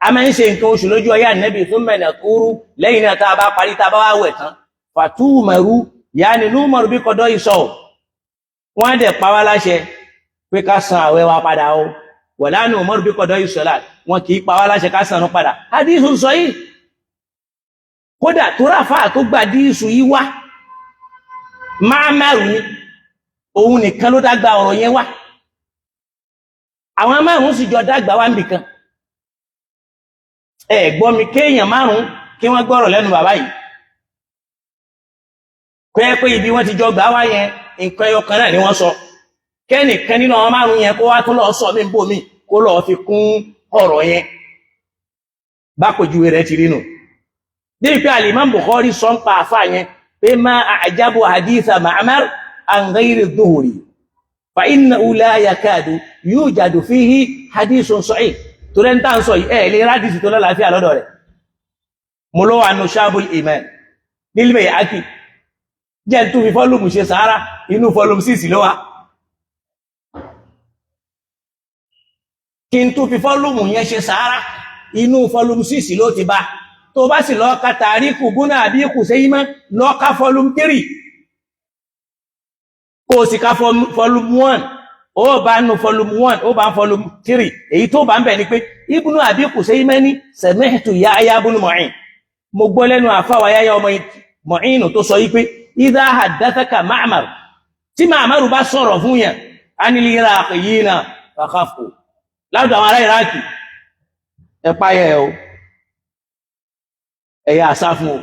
a máa ń ṣe nǹkan oṣù lójú ọyá Ànábì fún mẹ́nà kúrú, lẹ́yìn náà tá a bá parí, tá a bá wá wẹ̀ tán, fàtúmẹ̀rú yáni númọ̀rù bí kọ̀dọ̀ ìsọ̀, wọ́n á dẹ̀ pa wá láṣẹ pé ká san àwẹ̀ wa padà o. Wala númọ̀rù bí kọ̀dọ̀ ìsọ̀lá, wọn kì í pa wá láṣẹ ká san padà. Hadísù sọ yìí, kódà tó ráfà tó gba díìsù yìí wá máa márùn ni, òun nìkan ló dágbà ọ̀rọ̀ yẹn wá, àwọn márùn sì jọ dágbà wá níbìkan. Ẹ gbọ́ mi, kéèyàn márùn kí wọ́n gbọ́rọ̀ lẹ́nu bàbá yìí, kọ́ ẹ pé ibi wọ́n ti jọ gbà wá yẹn, nǹkan ẹyọ kan náà ni wọ́n sọ, kẹ́nìkan nínú àwọn márùn yẹn kó wá tún lọ sọ mí bò mí, kó lọ fi kún ọ̀rọ̀ yẹn. Bákòjúwe rẹ̀ ti rí nù. Débi pé Al-Imam Bukhari sọ ń pa àfà yẹn pé ma a'jabu haditha Ma'mar an ghayri dhuhri fa innahu la yakadu yujadu fihi hadithun sahih. Torí ẹni tá à ń sọ yìí, ẹ lè rádìsì tó lálàáfíà lọ́dọ̀ rẹ̀. Mo lọ́wọ́ àánú Shabul Iman nílùú Bayhaqi. Jẹ́ tó fi volume ṣe sàárà, inú volume 6 ló wà. Kí n tó fi volume yẹn ṣe sàárà, inú volume 6 ló ti bá. Tó bá sì lọ ka Tàríkù búnà àbí Kùsẹ́yìmá, lọ ka volume 3, kó o sì ka volume 1, ó bá nu volume 1, ó bá volume 3. Èyí tó bá ń bẹ̀ ni pé Ibnu Abi Kùsẹ́yìmá ní sami'tu Yahya ibn Ma'in, mo gbọ́ lẹ́nu àfáwà Yahya ọmọ Ma'in tó sọ yí pé idha haddathaka Ma'mar, tí Ma'mar bá sọ̀rọ̀ fún yẹn, anil Iraqiyina fakhafu, ládùn àwọn ará Iraki, ẹ páyẹ o, ẹ̀yà àsá fún o,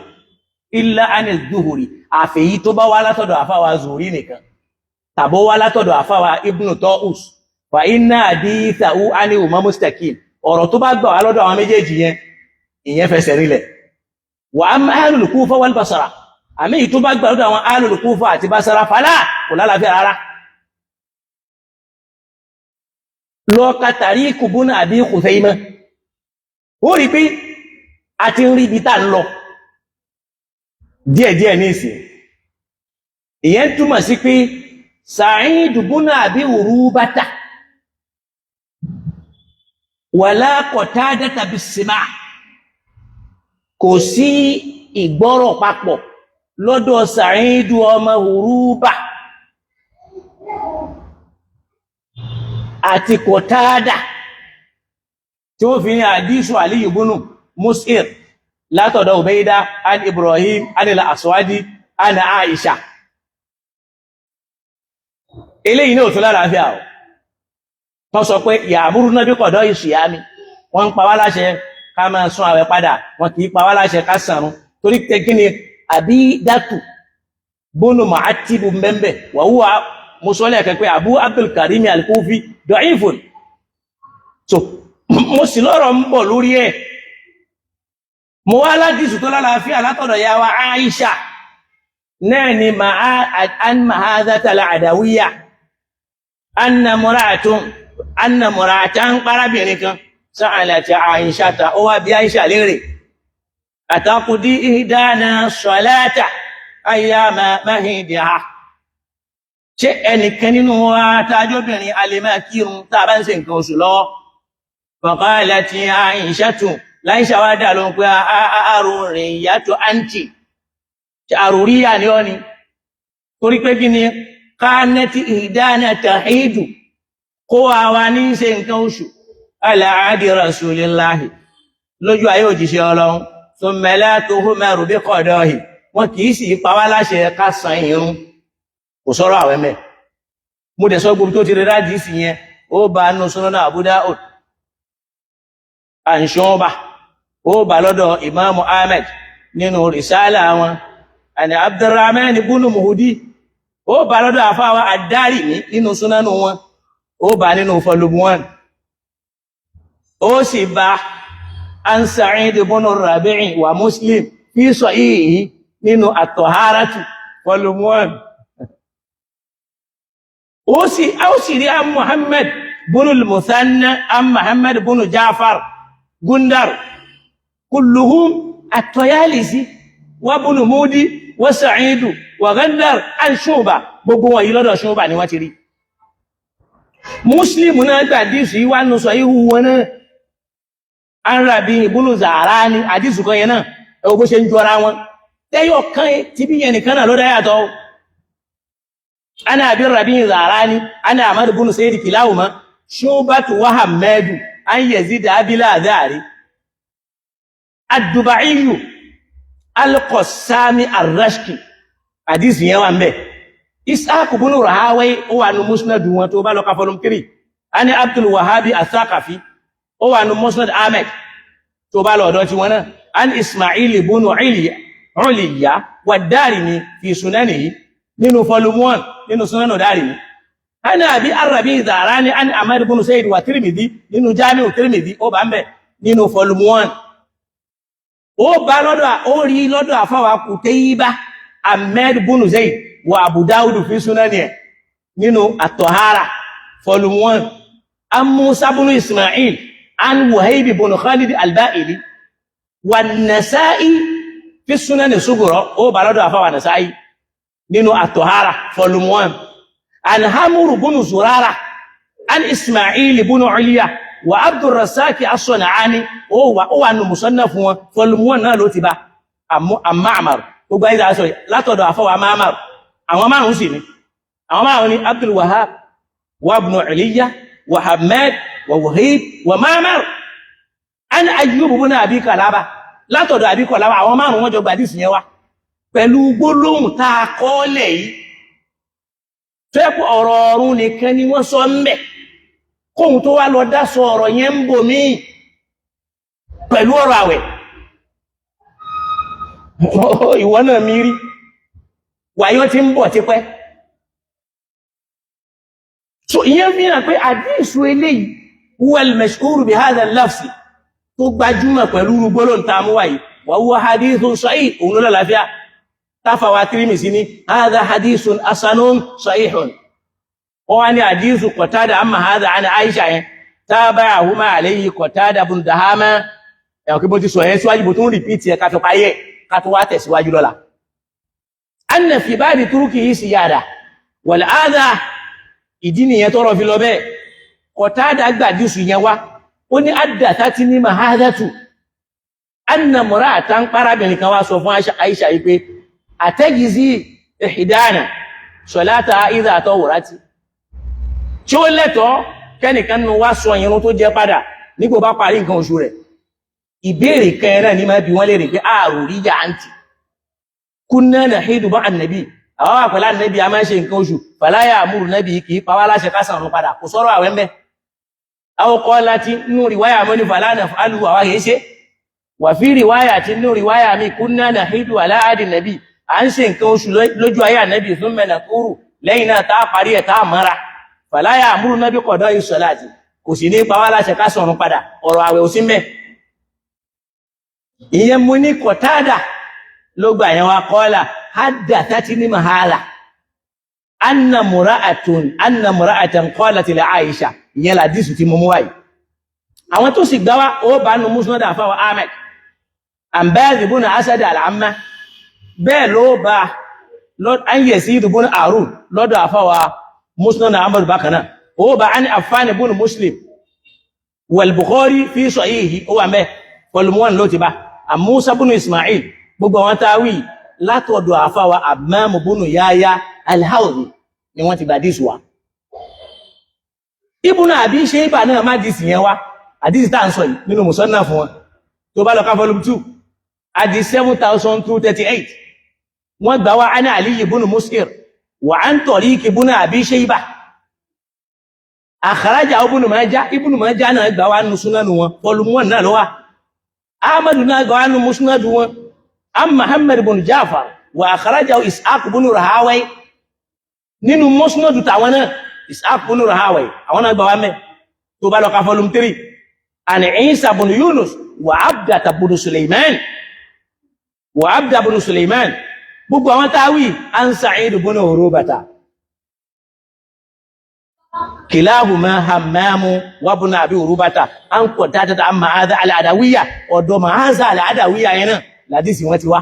illa anil Zuhri, àfèyí tó bá wá látọ̀dọ̀ àfáwà Zuhri nìkan, tàbó wá látọ̀dọ̀ àfáwà Ibn Ta'us, fa inna hadithahu anhu mustaqim, ọ̀rọ̀ tó bá gbà wá lọ́dọ̀ àwọn méjèèjì yẹn, ìyẹn fẹsẹ̀ rinlẹ̀. Wa amma ahlul Kufa wal Basra, àmì èyí tó bá gbà lọ́dọ̀ àwọn ahlul Kufa àti Basra, fàlà kò lálàáfíà rárá. Lọ ka Tàríkù búnà àbí Khuzaimah, ó rí pé a ti ń rí ibi tá ń lọ díẹ̀díẹ̀ ní ìsìn. Ìyẹn túmọ̀ sí pé Sa'id búnà àbí Urubata wala Qatadata bis-sima', kò sí ìgbọ́rọ̀ papọ̀ lọ́dọ̀ Sa'id ọmọ Uruba àti Qatada tí ó fi ní àdísù Aliyu búnú Mus'ir látọ̀dọ̀ Ubaida an Ibrahim anil Aswadi an Aisha. Eléyìí ní òtún lálàáfíà ọ̀ tó sọ pé ya'muruna bí qada'i ìṣìyàmí, wọ́n ń pa wá láṣẹ ká máa sún àwẹ̀ padà, wọn kì í pa wá láṣẹ ká sàrún. Torí kí ni àbí dátù bónú ma'atibu mbẹ́mbẹ́ wa huwa mo sọ lẹ́ẹ̀kan pé Abu Abdul Karim al-Kufi da'ifun. So mo sì lọ́rọ̀ ń bọ̀ lórí ẹ̀. Mo wá ládìsù tó lálàáfíà látọ̀dọ̀ ya wa Aisha náà ni an mahadata al-adawiyya anna mura'atan, parábìnrin kan sa'alat Aisha ta, ó wá bí Aisha léèrè, àtàkùdí ihdana salata ayyama mahidiha, ṣé ẹnìkan nínú wa tàjóbìnrin a lè máa kírun tá a bá ń ṣe nǹkan oṣù lọ́wọ́? Faqalat Aishatu, láìṣà wá dà ló ń pé àrùn rìn ìyàtọ̀ àǹtì àrùríyà ni ọ́ ni, torí pé kí ni kánẹ́tì ìdáná tàhídù, kó wa ní ṣe nǹkan oṣù ala ahdi rasulillahi, lójú ayé òjíṣẹ́ Ọlọ́run, thumma la tuhmaru bi qadahi, wọn kì í sì pa wá láṣẹ ká san irun. Kò sọ̀rọ̀ àwẹ̀ mẹ́. Mo dẹ̀ sọ gbogbo tó ti rí rádìí sí yẹn, ó bá nù Sunan Abu Dawud àǹṣọ́ọ̀bà, ó bá lọ́dọ̀ Ìmáàmù Ahmed nínú rìsálà wọn àni Abdurrahman ibn Muhdi, ó bá lọ́dọ̀ àfáwà Ad-Darimi nínú súnánù wọn, ó bá nínú volume 1, ó sì bá an Sa'id ibn Rabi'i wa Muslim fi sahihi nínú At-Taharatu volume 1, ó sì rí an Muhammad ibn al-Muthanna an Muhammad ibn Ja'far Gundar, kulluhum At-Tayalisi wa ibn Mudi wa Sa'idu wa Gundar an Shu'ba, gbogbo wọn yìí lọ́dọ̀ Shu'ba ni wọ́n ti rí. Muslim náà gbà dísù yìí wá nù sọ ihu wọn náà an Rabi ibn Zahrani, àdísù kan yẹn náà, ẹwọ bó ṣe ń jọra wọn, tẹ́yọ̀ kan tí bí yẹn nìkan náà ló dá yàtọ̀. Ana abi Rabi Zahrani, ana Ahmad ibn Sayyid kilahuma Shu'batu wa Hammadu an Yazid abila Azari Ad-Duba'iyu Al-Qassami Ar-Rashki, àdísù yẹn wà ń bẹ̀. Ishaq ibn Rahawayh, ó wà ní Musnad wọn, tó bá lọ ka volume 3, ani Abdul Wahhabi Ath-Thaqafi, ó wà ní Musnad Ahmed, tó bá lọ ọ̀dọ̀ tí wọn náà, an Ismail ibn Uliya wa Darimi fi sunanihi nínú volume 1 nínú sunanu Darimi, ana abi Arabi Zahrani an Ahmad ibn Sayyid wa Tirmidhi nínú Jami'u Tirmidhi, ó bá ń bẹ̀ nínú volume 1, ó bá lọ́dọ̀, ó rí lọ́dọ̀ àfáwà Kutayba Ahmed ibn Zayd wa Abu Dawud fi sunani ẹ̀ nínú At-Tahara volume 1, an Musa ibn Ismail an Wahayb ibn Khalid al-Ba'ili wa Nasa'i fi sunani Sughra, ó bá lọ́dọ̀ àfáwà Nasa'i. Nínú At-Tahara volume 1, an Hamuru bunu Zurara an Ismail bunu Uliya wa Abdurrazak as-San'ani, ó wà nù Musannaf wọn volume 1 náà ló ti bá Ma'mar. Gbogbo ayé sọ látọ̀dọ̀ àfọwà Ma'mar, àwọn márùn-ún sì ni, àwọn márùn-ún ni Abdul Wahhab wa ibn Uliya wa Hamad wa Wahib wa Ma'mar an Ayyub ibn Abi Qalaba, látọ̀dọ̀ Abi Qalaba. Àwọn márùn-ún wọ́n jọ gbàdísì yẹn wá pẹ̀lú gbólóhùn tá a kọ́lẹ̀ yìí, tó yẹ kó ọ̀rọ̀ ọ̀run nìkan ni wọ́n sọ ń bẹ̀, kóhun tó wá lọ dá sọ ọ̀rọ̀ yẹn ń bò míì pẹ̀lú ọ̀rọ̀ àwẹ̀. Ìwọ náà mi rí wàyọ́ tí ń bọ̀ tipẹ́. So ìyẹn fi hàn pé àdíṣù eléyìí, wal mashhur bi hadha al-lafzi, tó gbajúmọ̀ pẹ̀lú gbólóhùn tá a mú wáyìí, wa huwa hadithun sahih, òun ló lálàáfíà. Táfàwà Tirmidhi ní hadha hadithun hasanun sahihun. Wọ́n wá ní àdíṣù Qatada amma hadha an Aisha yẹn, tabi'ahuma alayhi Qatada bun Dahama. Ẹ̀wọ̀n kí bó ti sọ yẹn síwájú, bó tún repeat ẹ̀ ká tó parí ẹ̀, ká tó wá tẹ̀síwájú lọ́la. Anna fi ba'di turukihi siyada wal adha, ìdí nìyẹn tọrọ fi lọ bẹ́ẹ̀. Qatada gbàdísù yẹn wá, ó ní haddathatni Mahadatu anna mura'atan, parábìnrin kan wá sọ fún Aisha yìí pé àtẹ́gìzí ihdana salata idha tawrati, tí ó lẹ́tọ̀ọ́ kẹ́nìkan nínú wá sọ irun tó jẹ́ padà nígbò bá parí nǹkan oṣù rẹ̀? Ìbéèrè kan náà ní máa bí wọ́n lè rí pé ààrù rí yà áǹtì kunna nahidu ma'a nàbí, àwọn àpẹẹlá nàbí a máa ń ṣe nǹkan oṣù, fala ya'muru nàbí, kì í pa wá láṣẹ ká san padà. Kò sọ̀rọ̀ àwẹ̀ mẹ́. Àwọn kọ́ láti nínú riwaya mọ́ ní fala naf'alu, àwa kìí ṣe. Wà fi riwaya tí nínú riwaya mi, kunna nahidu ala ahdi nàbí, à ń ṣe nǹkan oṣù lójú ayé ànábì, thumma naturu, lẹ́yìn náà tá a parí ẹ̀ tá a mọ́ra, fala ya'muru nàbí qada'i salati, kò sì ní pa wá láṣẹ ká sọ̀run padà. Ọ̀rọ̀ àwẹ̀ ò sí mẹ́. Ìyẹn mo ní Qatada ló gbà yẹn wá, qala haddathatni Mahala anna mura'atun anna mura'atan qalat li Aisha. Ìyẹn làdísù tí mo mú wáyìí. Àwọn tó sì gbá wá, ó bá nu Musnad àfáwà Ahmed Ambaz ibn Asad al-Amma, bẹ́ẹ̀ ló bá an Yazid ibn Harun lọ́dọ̀ àfáwà Musnad Ahmad. Bákan náà ó bá an Affan ibn Muslim wal Bukhari fi sahihi, ó wà mẹ́ volume 1 ló ti bá Musa ibn Ismail. Gbogbo àwọn táwí látọ̀dọ̀ àfáwà Hammam ibn Yahya al-Hawzi ni wọ́n ti gbà dísù wa. Ibn Abi Shayba náà má dísì yẹn wá, àdísì tá à ń sọ yìí, nínú Musannaf fún wọn. Tó bá lọ ká volume 2, àdí 7238, wọ́n gbà wá ana Ali ibn Mus'ir wa an tariq ibn Abi Shayba, akhraja Ibn Majah. Ibn Majah náà gbà wá nínú súnánù wọn, volume 1 náà ló wà. Ahmadu náà gbà wá nínú Musnad wọn, am Muhammad ibn Ja'far wa akhraja Ishaq ibn Rahawai nínú Musnad tàwọn náà. Ishaq ibn Rahawai, àwọn náà gbà wá mẹ́. Tó bá lọ ka volume 3, an Isa ibn Yunus wa Abda ibn Sulaiman wa Abda ibn Sulaiman. Gbogbo àwọn táwí an Sa'id ibn Urubata, kilahuma Hammamu wa ibn Abi Urubata, an Qatada an Ma'adha al-Adawiyya. Ọ̀dọ̀ Ma'adha al-Adawiyya yẹn náà ládìsí wọ́n ti wá.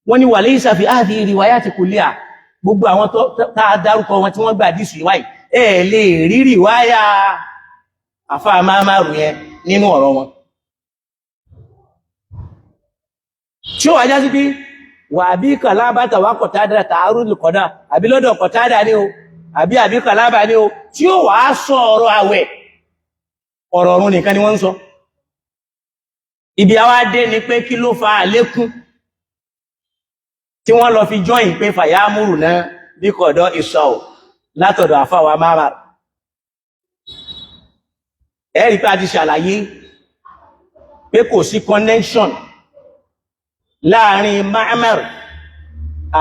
Wọ́n ní wa laysa fi hadhihi riwayati kulliha, gbogbo àwọn tá a dárúkọ wọn tí wọ́n gbà dísù ìwáyìí, ẹ lè rí riwaya àfa máàmárù yẹn nínú ọ̀rọ̀ wọn, tí ó wà já sí pé wà bí kàlábàtà wà Kọ̀tádà tààrù kọ̀dá, àbí lọ́dọ̀ Kọ̀tádà ní o, àbí kàlábà ní o, tí ó wà sọ ọ̀rọ̀ àwẹ̀, ọ̀rọ̀ ọ̀run nìkan ni wọ́n ń sọ. Ibi àwa dé ni pé kí ló fa àlékún tí wọ́n lọ fi join pé fàyàmúrù náà bí kọ̀dọ̀ ìsọ̀ látọ̀dọ̀ àfàwà máàmá? Ẹ̀rí pé a ti ṣàlàyé pé kò sí connection láàrin Ma'mar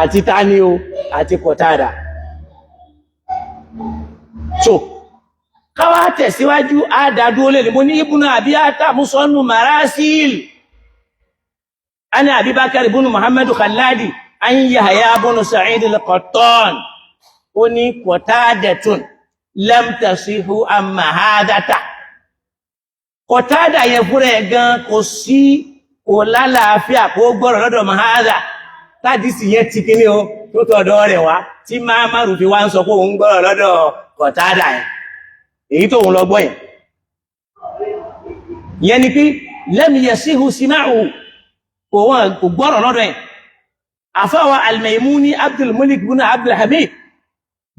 àti tani o àti Qatada. So káwá tẹ̀síwájú, àdádúró lè ní mo ní Ibn Abi Hatim sọ́nù Marasil ana Abi Bakr ibn Muhammadu Khalladi an Yahya ibn Sa'id al-Qattan, ó ní Qatadatun lam tasihu amma hadata. Qatada yẹn fúnra ẹ̀ gan kò sí, kò lálàáfíà kó gbọ́rọ̀ lọ́dọ̀ mahada. Tádìsì yẹn ti kíní o tó tọ̀dọ̀ rẹ̀ wá tí Máàmárù fi wá ń sọ pé òun gbọ́rọ̀ lọ́dọ̀ Kọ̀tádà yẹn, èyí tó òun lọ gbọ́ yẹn. Yẹn ni pé lam yasihu sima'u, kò wọ́n kò gbọ́rọ̀ lọ́dọ̀ ẹ̀. Àfáwà al-Maimuni Abdul Malik bin Abdul Hamid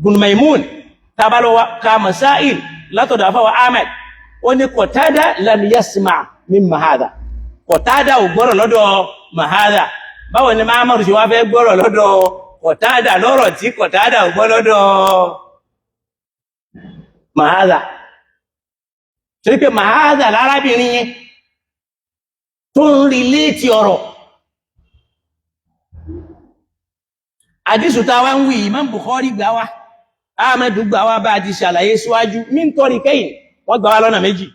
bin Maimun tabalowa ka masail látọ̀dọ̀ àfáwà Ahmed, ó ní Kọ̀tádà lam yasma' min Mahadha, Kọ̀tádà ò gbọ́rọ̀ lọ́dọ̀ Mahadha. Báwo ni Máàmárù ṣe wá fẹ́ gbọ́rọ̀ lọ́dọ̀ Kọ̀tádà lọ́rọ̀ tí Kọ̀tádà ò gbọ́ lọ́dọ̀ Mahadha? Torí pé Mahadha lárábìnrin yẹn tó ń rí létí ọ̀rọ̀ àdísù tá wá ń wí. Imam Bukhari gbà wá, Ahmadu gbà wá, bá ti ṣàlàyé síwájú nítorí kẹ́yìn wọ́n gbà wá lọ́nà méjì.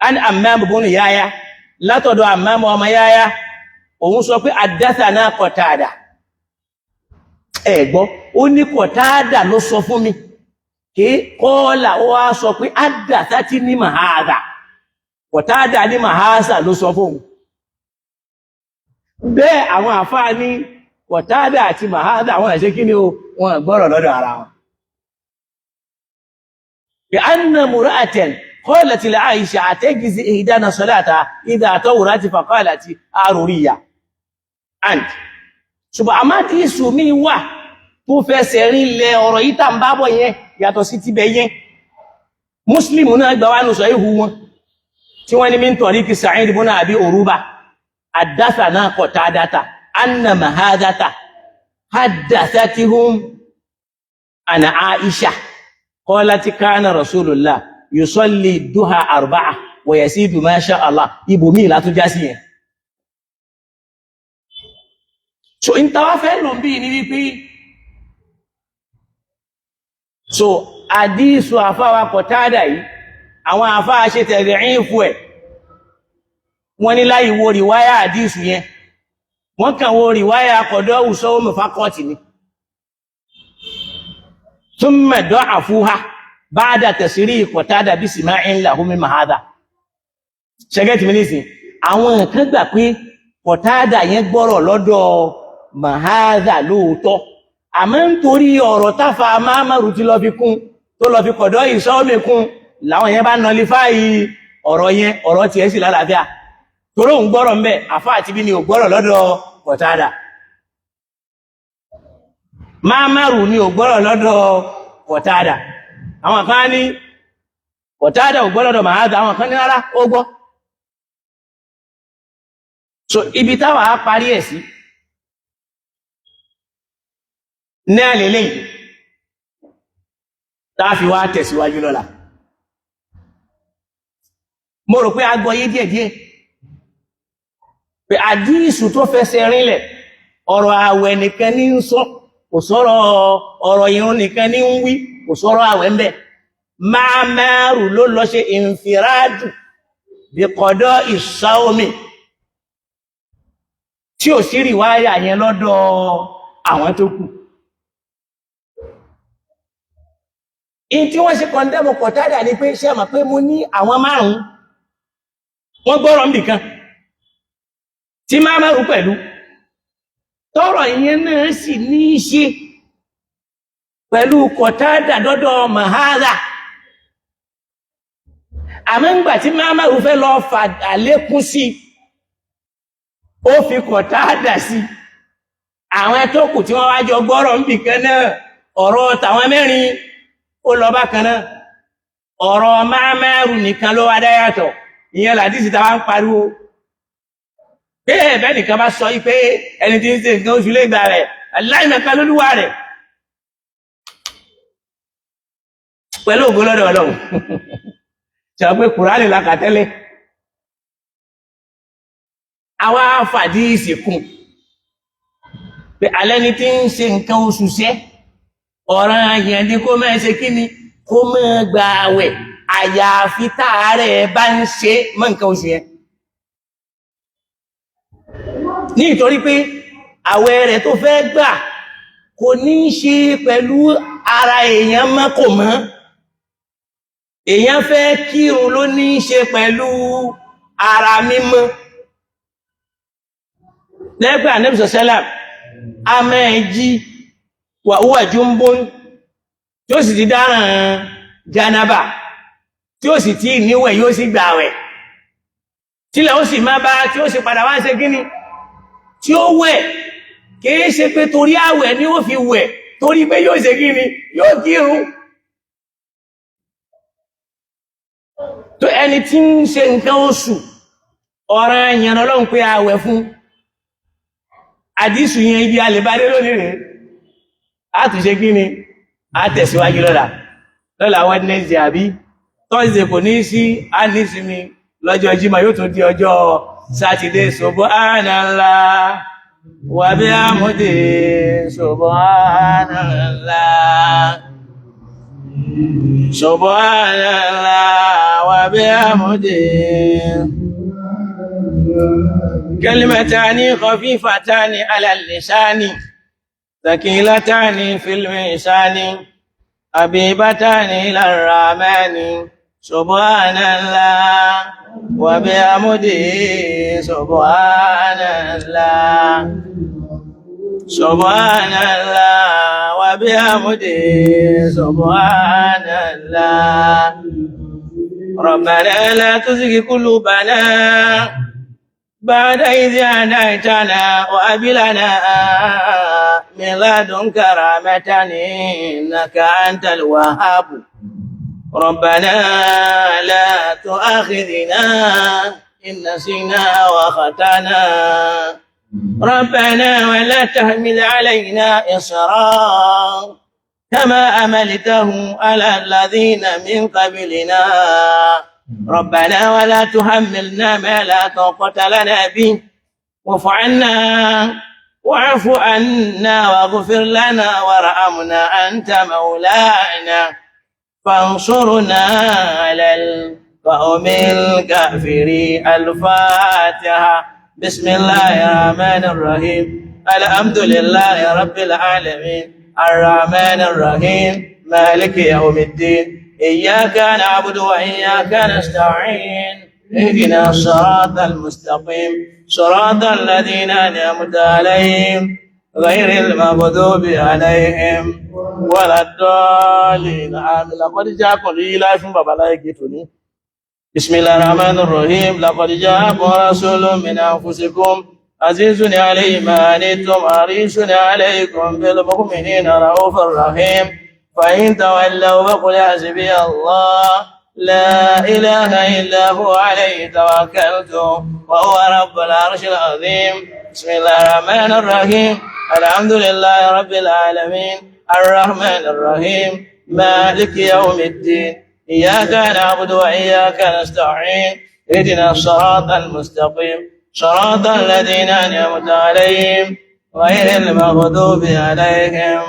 An Ammam bunu Yahya, látọ̀dọ̀ Ammam ọmọ Yahya, òun sọ pé haddathana Qatada. Ẹ̀gbọ́, ó ní Qatada ló sọ fún mi kí kọ́ọ̀lá, ó wá sọ pé haddathati ní Mahadha, Qatada ní Mahadha ló sọ fún bẹ́ẹ̀. Àwọn àfáà ní Qatada àti Mahadha àwọn ẹ̀ṣẹ́ kí ni ó wọ́n gbọ́rọ̀ lọ́dọ̀ ara wọn. Bí anna mura'atan qalat li Aisha atajzi ihdana salata idha tawrat, faqalat aruriya and. Ṣùgbọ́n àmádìsù mi wà tó fẹsẹ̀ rinlẹ̀ ọ̀rọ̀ yìí tà ń bá bọ̀ yẹn yàtọ̀ sí tibẹ̀ yẹn. Muslim náà gbà wá nù sọ ihu wọn tí wọ́n ní min tariqi Sa'id ibn Abi Uruba haddathana Qatadata anna Mahadata haddathatihum ana Aisha qalat kana Rasulullah yusalli duha arba'a wa yazidu ma sha Allah. Ibòmí látún já sí yẹn. So in tawa fẹ́ lò bí ní wípé so àdísù àfáwà Kọ̀tádà yìí, àwọn àfáà ṣe tẹ̀rẹ̀ ìfú ẹ̀, wọ́n ní láì wo ríwáyà àdísù yẹn, wọ́n kàn wo ríwáyà kọ̀dọ̀ òsọ́wọ́mù fákọ̀tì ni thumma da'afuha ba'da tasiri Kọ̀tádà bí sima'in lahu min mahadha. Ṣẹgẹ́tì mínísìn, àwọn nǹkan gbà pé Kọ̀tádà yẹn gbọ́rọ̀ lọ́dọ̀ Mahadha lóòótọ́, àmọ́ nítorí ọ̀rọ̀ táfà Máàmárù tí lọ fi kún, tó lọ fi kọ̀dọ̀ ìsọ́ọ̀mì kún, làwọn yẹn bá nọlifáì ọ̀rọ̀ yẹn. Ọ̀rọ̀ tiẹ̀ sì lálàáfíà torí òun gbọ́rọ̀ ń bẹ̀. Àfá àti bí ni ò gbọ́rọ̀ lọ́dọ̀ Kọ̀tádà, Máàmárù ni ò gbọ́rọ̀ lọ́dọ̀ Kọ̀tádà. Àwọn kan ní Kọ̀tádà ò gbọ́rọ̀ lọ́dọ̀ Mahadha, àwọn kan ní rárá, ó gbọ́. So ibi táwa á parí ẹ̀ sí ní àlélẹ́ yìí táà fi wá tẹ̀síwájú lọ́la. Mo rò pé a gbọ́ yé díẹ̀díẹ̀ pé àdíìsù tó fẹsẹ̀ rinlẹ̀, ọ̀rọ̀ àwẹ̀ nìkan ní ń sọ, kò sọ̀rọ̀ ọ̀rọ̀ ìrun nìkan ní ń wí, kò sọ̀rọ̀ àwẹ̀ ń bẹ̀. Máàmárù ló lọ ṣe ìnfìrádù bí kọ̀dọ̀ ìsáomi tí ò sí rìwáyà yẹn lọ́dọ̀ àwọn tó kù. In tí wọ́n ṣe kọ̀ndẹ́mù Kọ̀tádà ní pé ṣe mọ̀ pé mo ní àwọn márùn-ún wọ́n gbọ́rọ̀ nbìkan tí Máàmárù pẹ̀lú tọ́rọ̀ ìyẹn náà sì ní í ṣe pẹ̀lú Kọ̀tádà dọ́dọ̀ Mahadha. Àmọ́ ńgbà tí Máàmárù fẹ́ lọ fà àlékún sí, ó fi Kọ̀tádà sí. Àwọn tó kù tí wọ́n wá jọ gbọ́rọ̀ nbìkan náà, ọ̀rọ̀ tàwọn mẹ́rin ó lọ bákan náà, ọ̀rọ̀ Máàmárù nìkan ló wá dáyàtọ̀. Ìyẹn làdísì tàwa ń pariwo pé ẹ̀bẹ́ nìkan bá sọ pé ẹni tí ń ṣe nǹkan oṣù lè gbà rẹ̀ aláìmọ̀kan lólúwà rẹ̀ pẹ̀lú ògo lọ́dọ̀ Ọlọ́run. Ṣe pé Kùránì la kà tẹ́lẹ̀, àwa fàdíìsì kún pé alẹ́ ni tí ń ṣe nǹkan oṣù ṣẹ́, ọ̀ràn yẹn ni kó máa ṣe kí ni, kó máa gba àwẹ̀, àyàfi táàrẹ̀ bá ń ṣe mọ́ nǹkan oṣù yẹn. Ní ìtorí pé àwẹ̀ rẹ̀ tó fẹ́ gbà kò ní ṣe pẹ̀lú ara èèyàn mọ́, kò mọ́ èèyàn fẹ́ kírun ló ní ṣe pẹ̀lú ara mímọ́. Lẹ́gbẹ̀ẹ́ Ànábì sọ́sẹ́là A máa jí wà huwa junbun, tí ó sì ti dáràn jánábà, tí ó sì ti níwẹ̀, yóò sì gbààwẹ̀ tílẹ̀ ó sì máa bá, tí ó sì padà wá ń ṣe kíni, tí ó wẹ̀. Kìí ṣe pé torí àwẹ̀ ni ó fi wẹ̀, torí pé yóò ṣe kíni, yóò kírun. Tó ẹni tí ń ṣe nǹkan oṣù, ọ̀ràn ẹ̀yàn Ọlọ́run pé àwẹ̀ fún. Àdísù yẹn, ibi alẹ́bàdé lónìí rẹ̀, a tún ṣe kíni, a tẹ̀síwájú lọ́la. Lọ́la Wednesday àbí Thursday kò ní sí, a ní sinmi lọ́jọ́ Jímọ̀, yóò tún di ọjọ́ Sátidé. Subhanallah wa bihamdi, subhanallah, subhanallah wa bihamdi. Kalimatani khafifatani ala lisani, thaqilatani fil mizani, habibatani ila rahmani. Subhanallah wa bihamdi, subhanallah, subhanallah wa bihamdi, subhanallah. Rabbana la tuzigh qulubana ba'da idh hadaytana wa hab lana min ladunka rahmatan innaka antal wahhab. ربنا لا تؤاخذنا إن نسينا وخطأنا. ربنا ولا تحمل علينا إصرا كما أملته على الذين من قبلنا. ربنا ولا تحملنا ما لا طاقة لنا به، واعف عنا، واعف عنا، واغفر لنا وارحمنا، أنت مولانا فانصرنا على القوم الكافرين. الفاتحة. بسم الله الرحمن الرحيم. الحمد لله رب العالمين، الرحمن الرحيم، مالك يوم الدين. إياك نعبد وإياك نستعين. اهدنا الصراط المستقيم، صراط الذين أنعمت عليهم، غير المغضوب عليهم ولا الضالين. آمين. لقد جاءكم لإيلاف بابا tòní. بسم الله الرحمن الرحيم. لقد جاءكم رسول من أنفسكم عزيز عليه ما عنتم، حريص عليكم بالمؤمنين رؤوف رحيم. فإن تولوا فقل حسبي الله لا إله إلا هو، عليه توكلت وهو رب العرش العظيم. بسم الله الرحمن الرحيم. الحمد لله رب العالمين، الرحمن الرحيم، مالك يوم الدين. إياك نعبد وإياك نستعين. اهدنا الصراط المستقيم، صراط الذين أنعمت عليهم، غير المغضوب عليهم.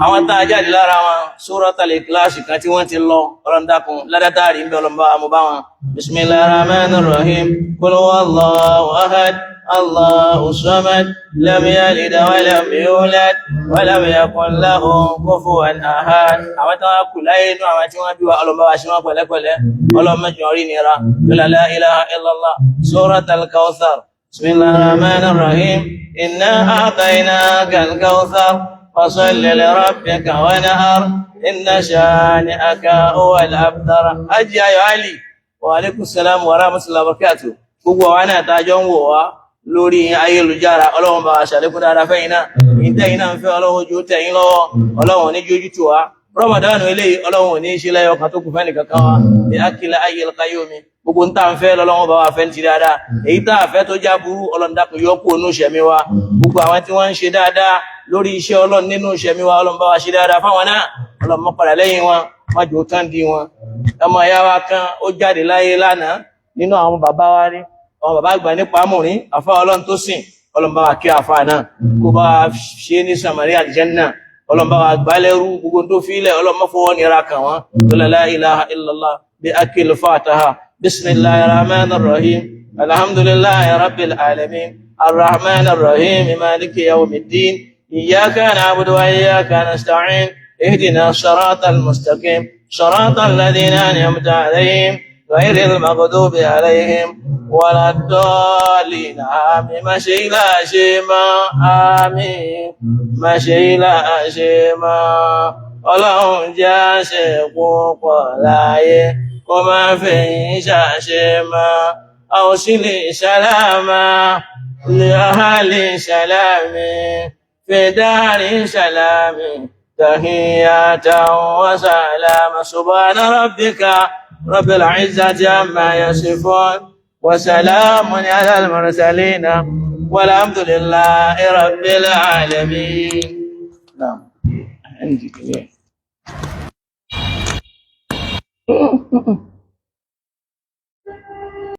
Àwọn tá a jáde lára wọn, Suratul Ikhlas kan tí wọ́n ti lọ, ọlọ́ndàkùn ládátàrí ń bẹ, ọlọ́mbà àmúbá wọn. Bismillahir Rahmanir Rahim. Qul huwallahu ahad, Allahu samad, lam yalid wa lam yulad wa lam yakun lahu kufuwan ahad. Àwọn tí wọ́n kù láyé inú àwọn tí wọ́n bí wa, ọlọ́mbà wa ṣe wọ́n pẹ̀lẹ́pẹ̀lẹ́, ọlọ́mọjọ rí nira. La ilaha illallah. Suratul Kawthar. Bismillahir Rahmanir Rahim. Inna a'tainaka al-kawthar, فصل لربك وانحر، إن شانئك هو الأبتر. أجي يا علي، وعليكم السلام ورحمة الله وبركاته. Gbogbo àwọn náà tá a jọ ń wò wá lórí ayélujára, Ọlọ́run bá wa ṣàlékún dáadáa fẹ́yìn náà. Ìtẹ́yìn náà ń fẹ́, Ọlọ́run ojú tẹ̀yìn lọ́wọ́, Ọlọ́run ní jójú tù wá. Ramadan eléyìí, Ọlọ́run ò ní ṣe lẹ́yọ kan tó kù fẹ́ nìkan kan wa bí akílẹ̀ ayélujára. Gbogbo ń tà ń fẹ́ lọ́lọ́run bá wa fẹ́ ní ti dáadáa. Èyí tá a fẹ́ tó já burú, Ọlọ́run dákun yọ kúrò nínú ìṣẹ̀mí wa. Gbogbo àwọn tí wọ́n ń ṣe dáadáa lórí iṣẹ́ Ọlọ́run nínú ìṣẹ̀mí wa, Ọlọ́run bá wa ṣe dáadáa fáwọn náà. Ọlọ́run mọ́ padà lẹ́yìn wọn, má jò tán di wọn. Ọmọ ìyá wa kan ó jáde láyé lánàá nínú àwọn bàbá wa rí, àwọn bàbá àgbà nípa amúrin àfa Ọlọ́run tó sìn. Ọlọ́run bá wa kí àfa náà, kó bá wa ṣe ní Samaria àlìjẹ́nnà. Ọlọ́run bá wa gbá lẹ́rú gbogbo tó fi ilẹ̀, Ọlọ́run má fọwọ́ nira kàn wọ́n. La ilaha illallah bí akil fataha. Bismillahir rahmanir rahim. Alhamdulillahi rabbil alamin, arrahmanir rahim, maliki yawmiddin. Iyyaka na'budu wa iyyaka nasta'in. اهدنا الصراط المستقيم، صراط الذين أنعمت عليهم. غير المغضوب عليهم ولا الضالين. Àmín. Má ṣe ilá ṣe mọ́. Àmín. Má ṣe ilá ṣe mọ́. Ọlọ́run jẹ́ àṣẹ púpọ̀ láyé, kó má fẹ̀yìn ṣàṣe mọ́. أوصل سلام لأهل سلام في دار سلام، تحية وسلام. سبحان ربك رب العزة عما يصفون، وسلام على المرسلين، والحمد لله رب العالمين. نعم، عندي كده.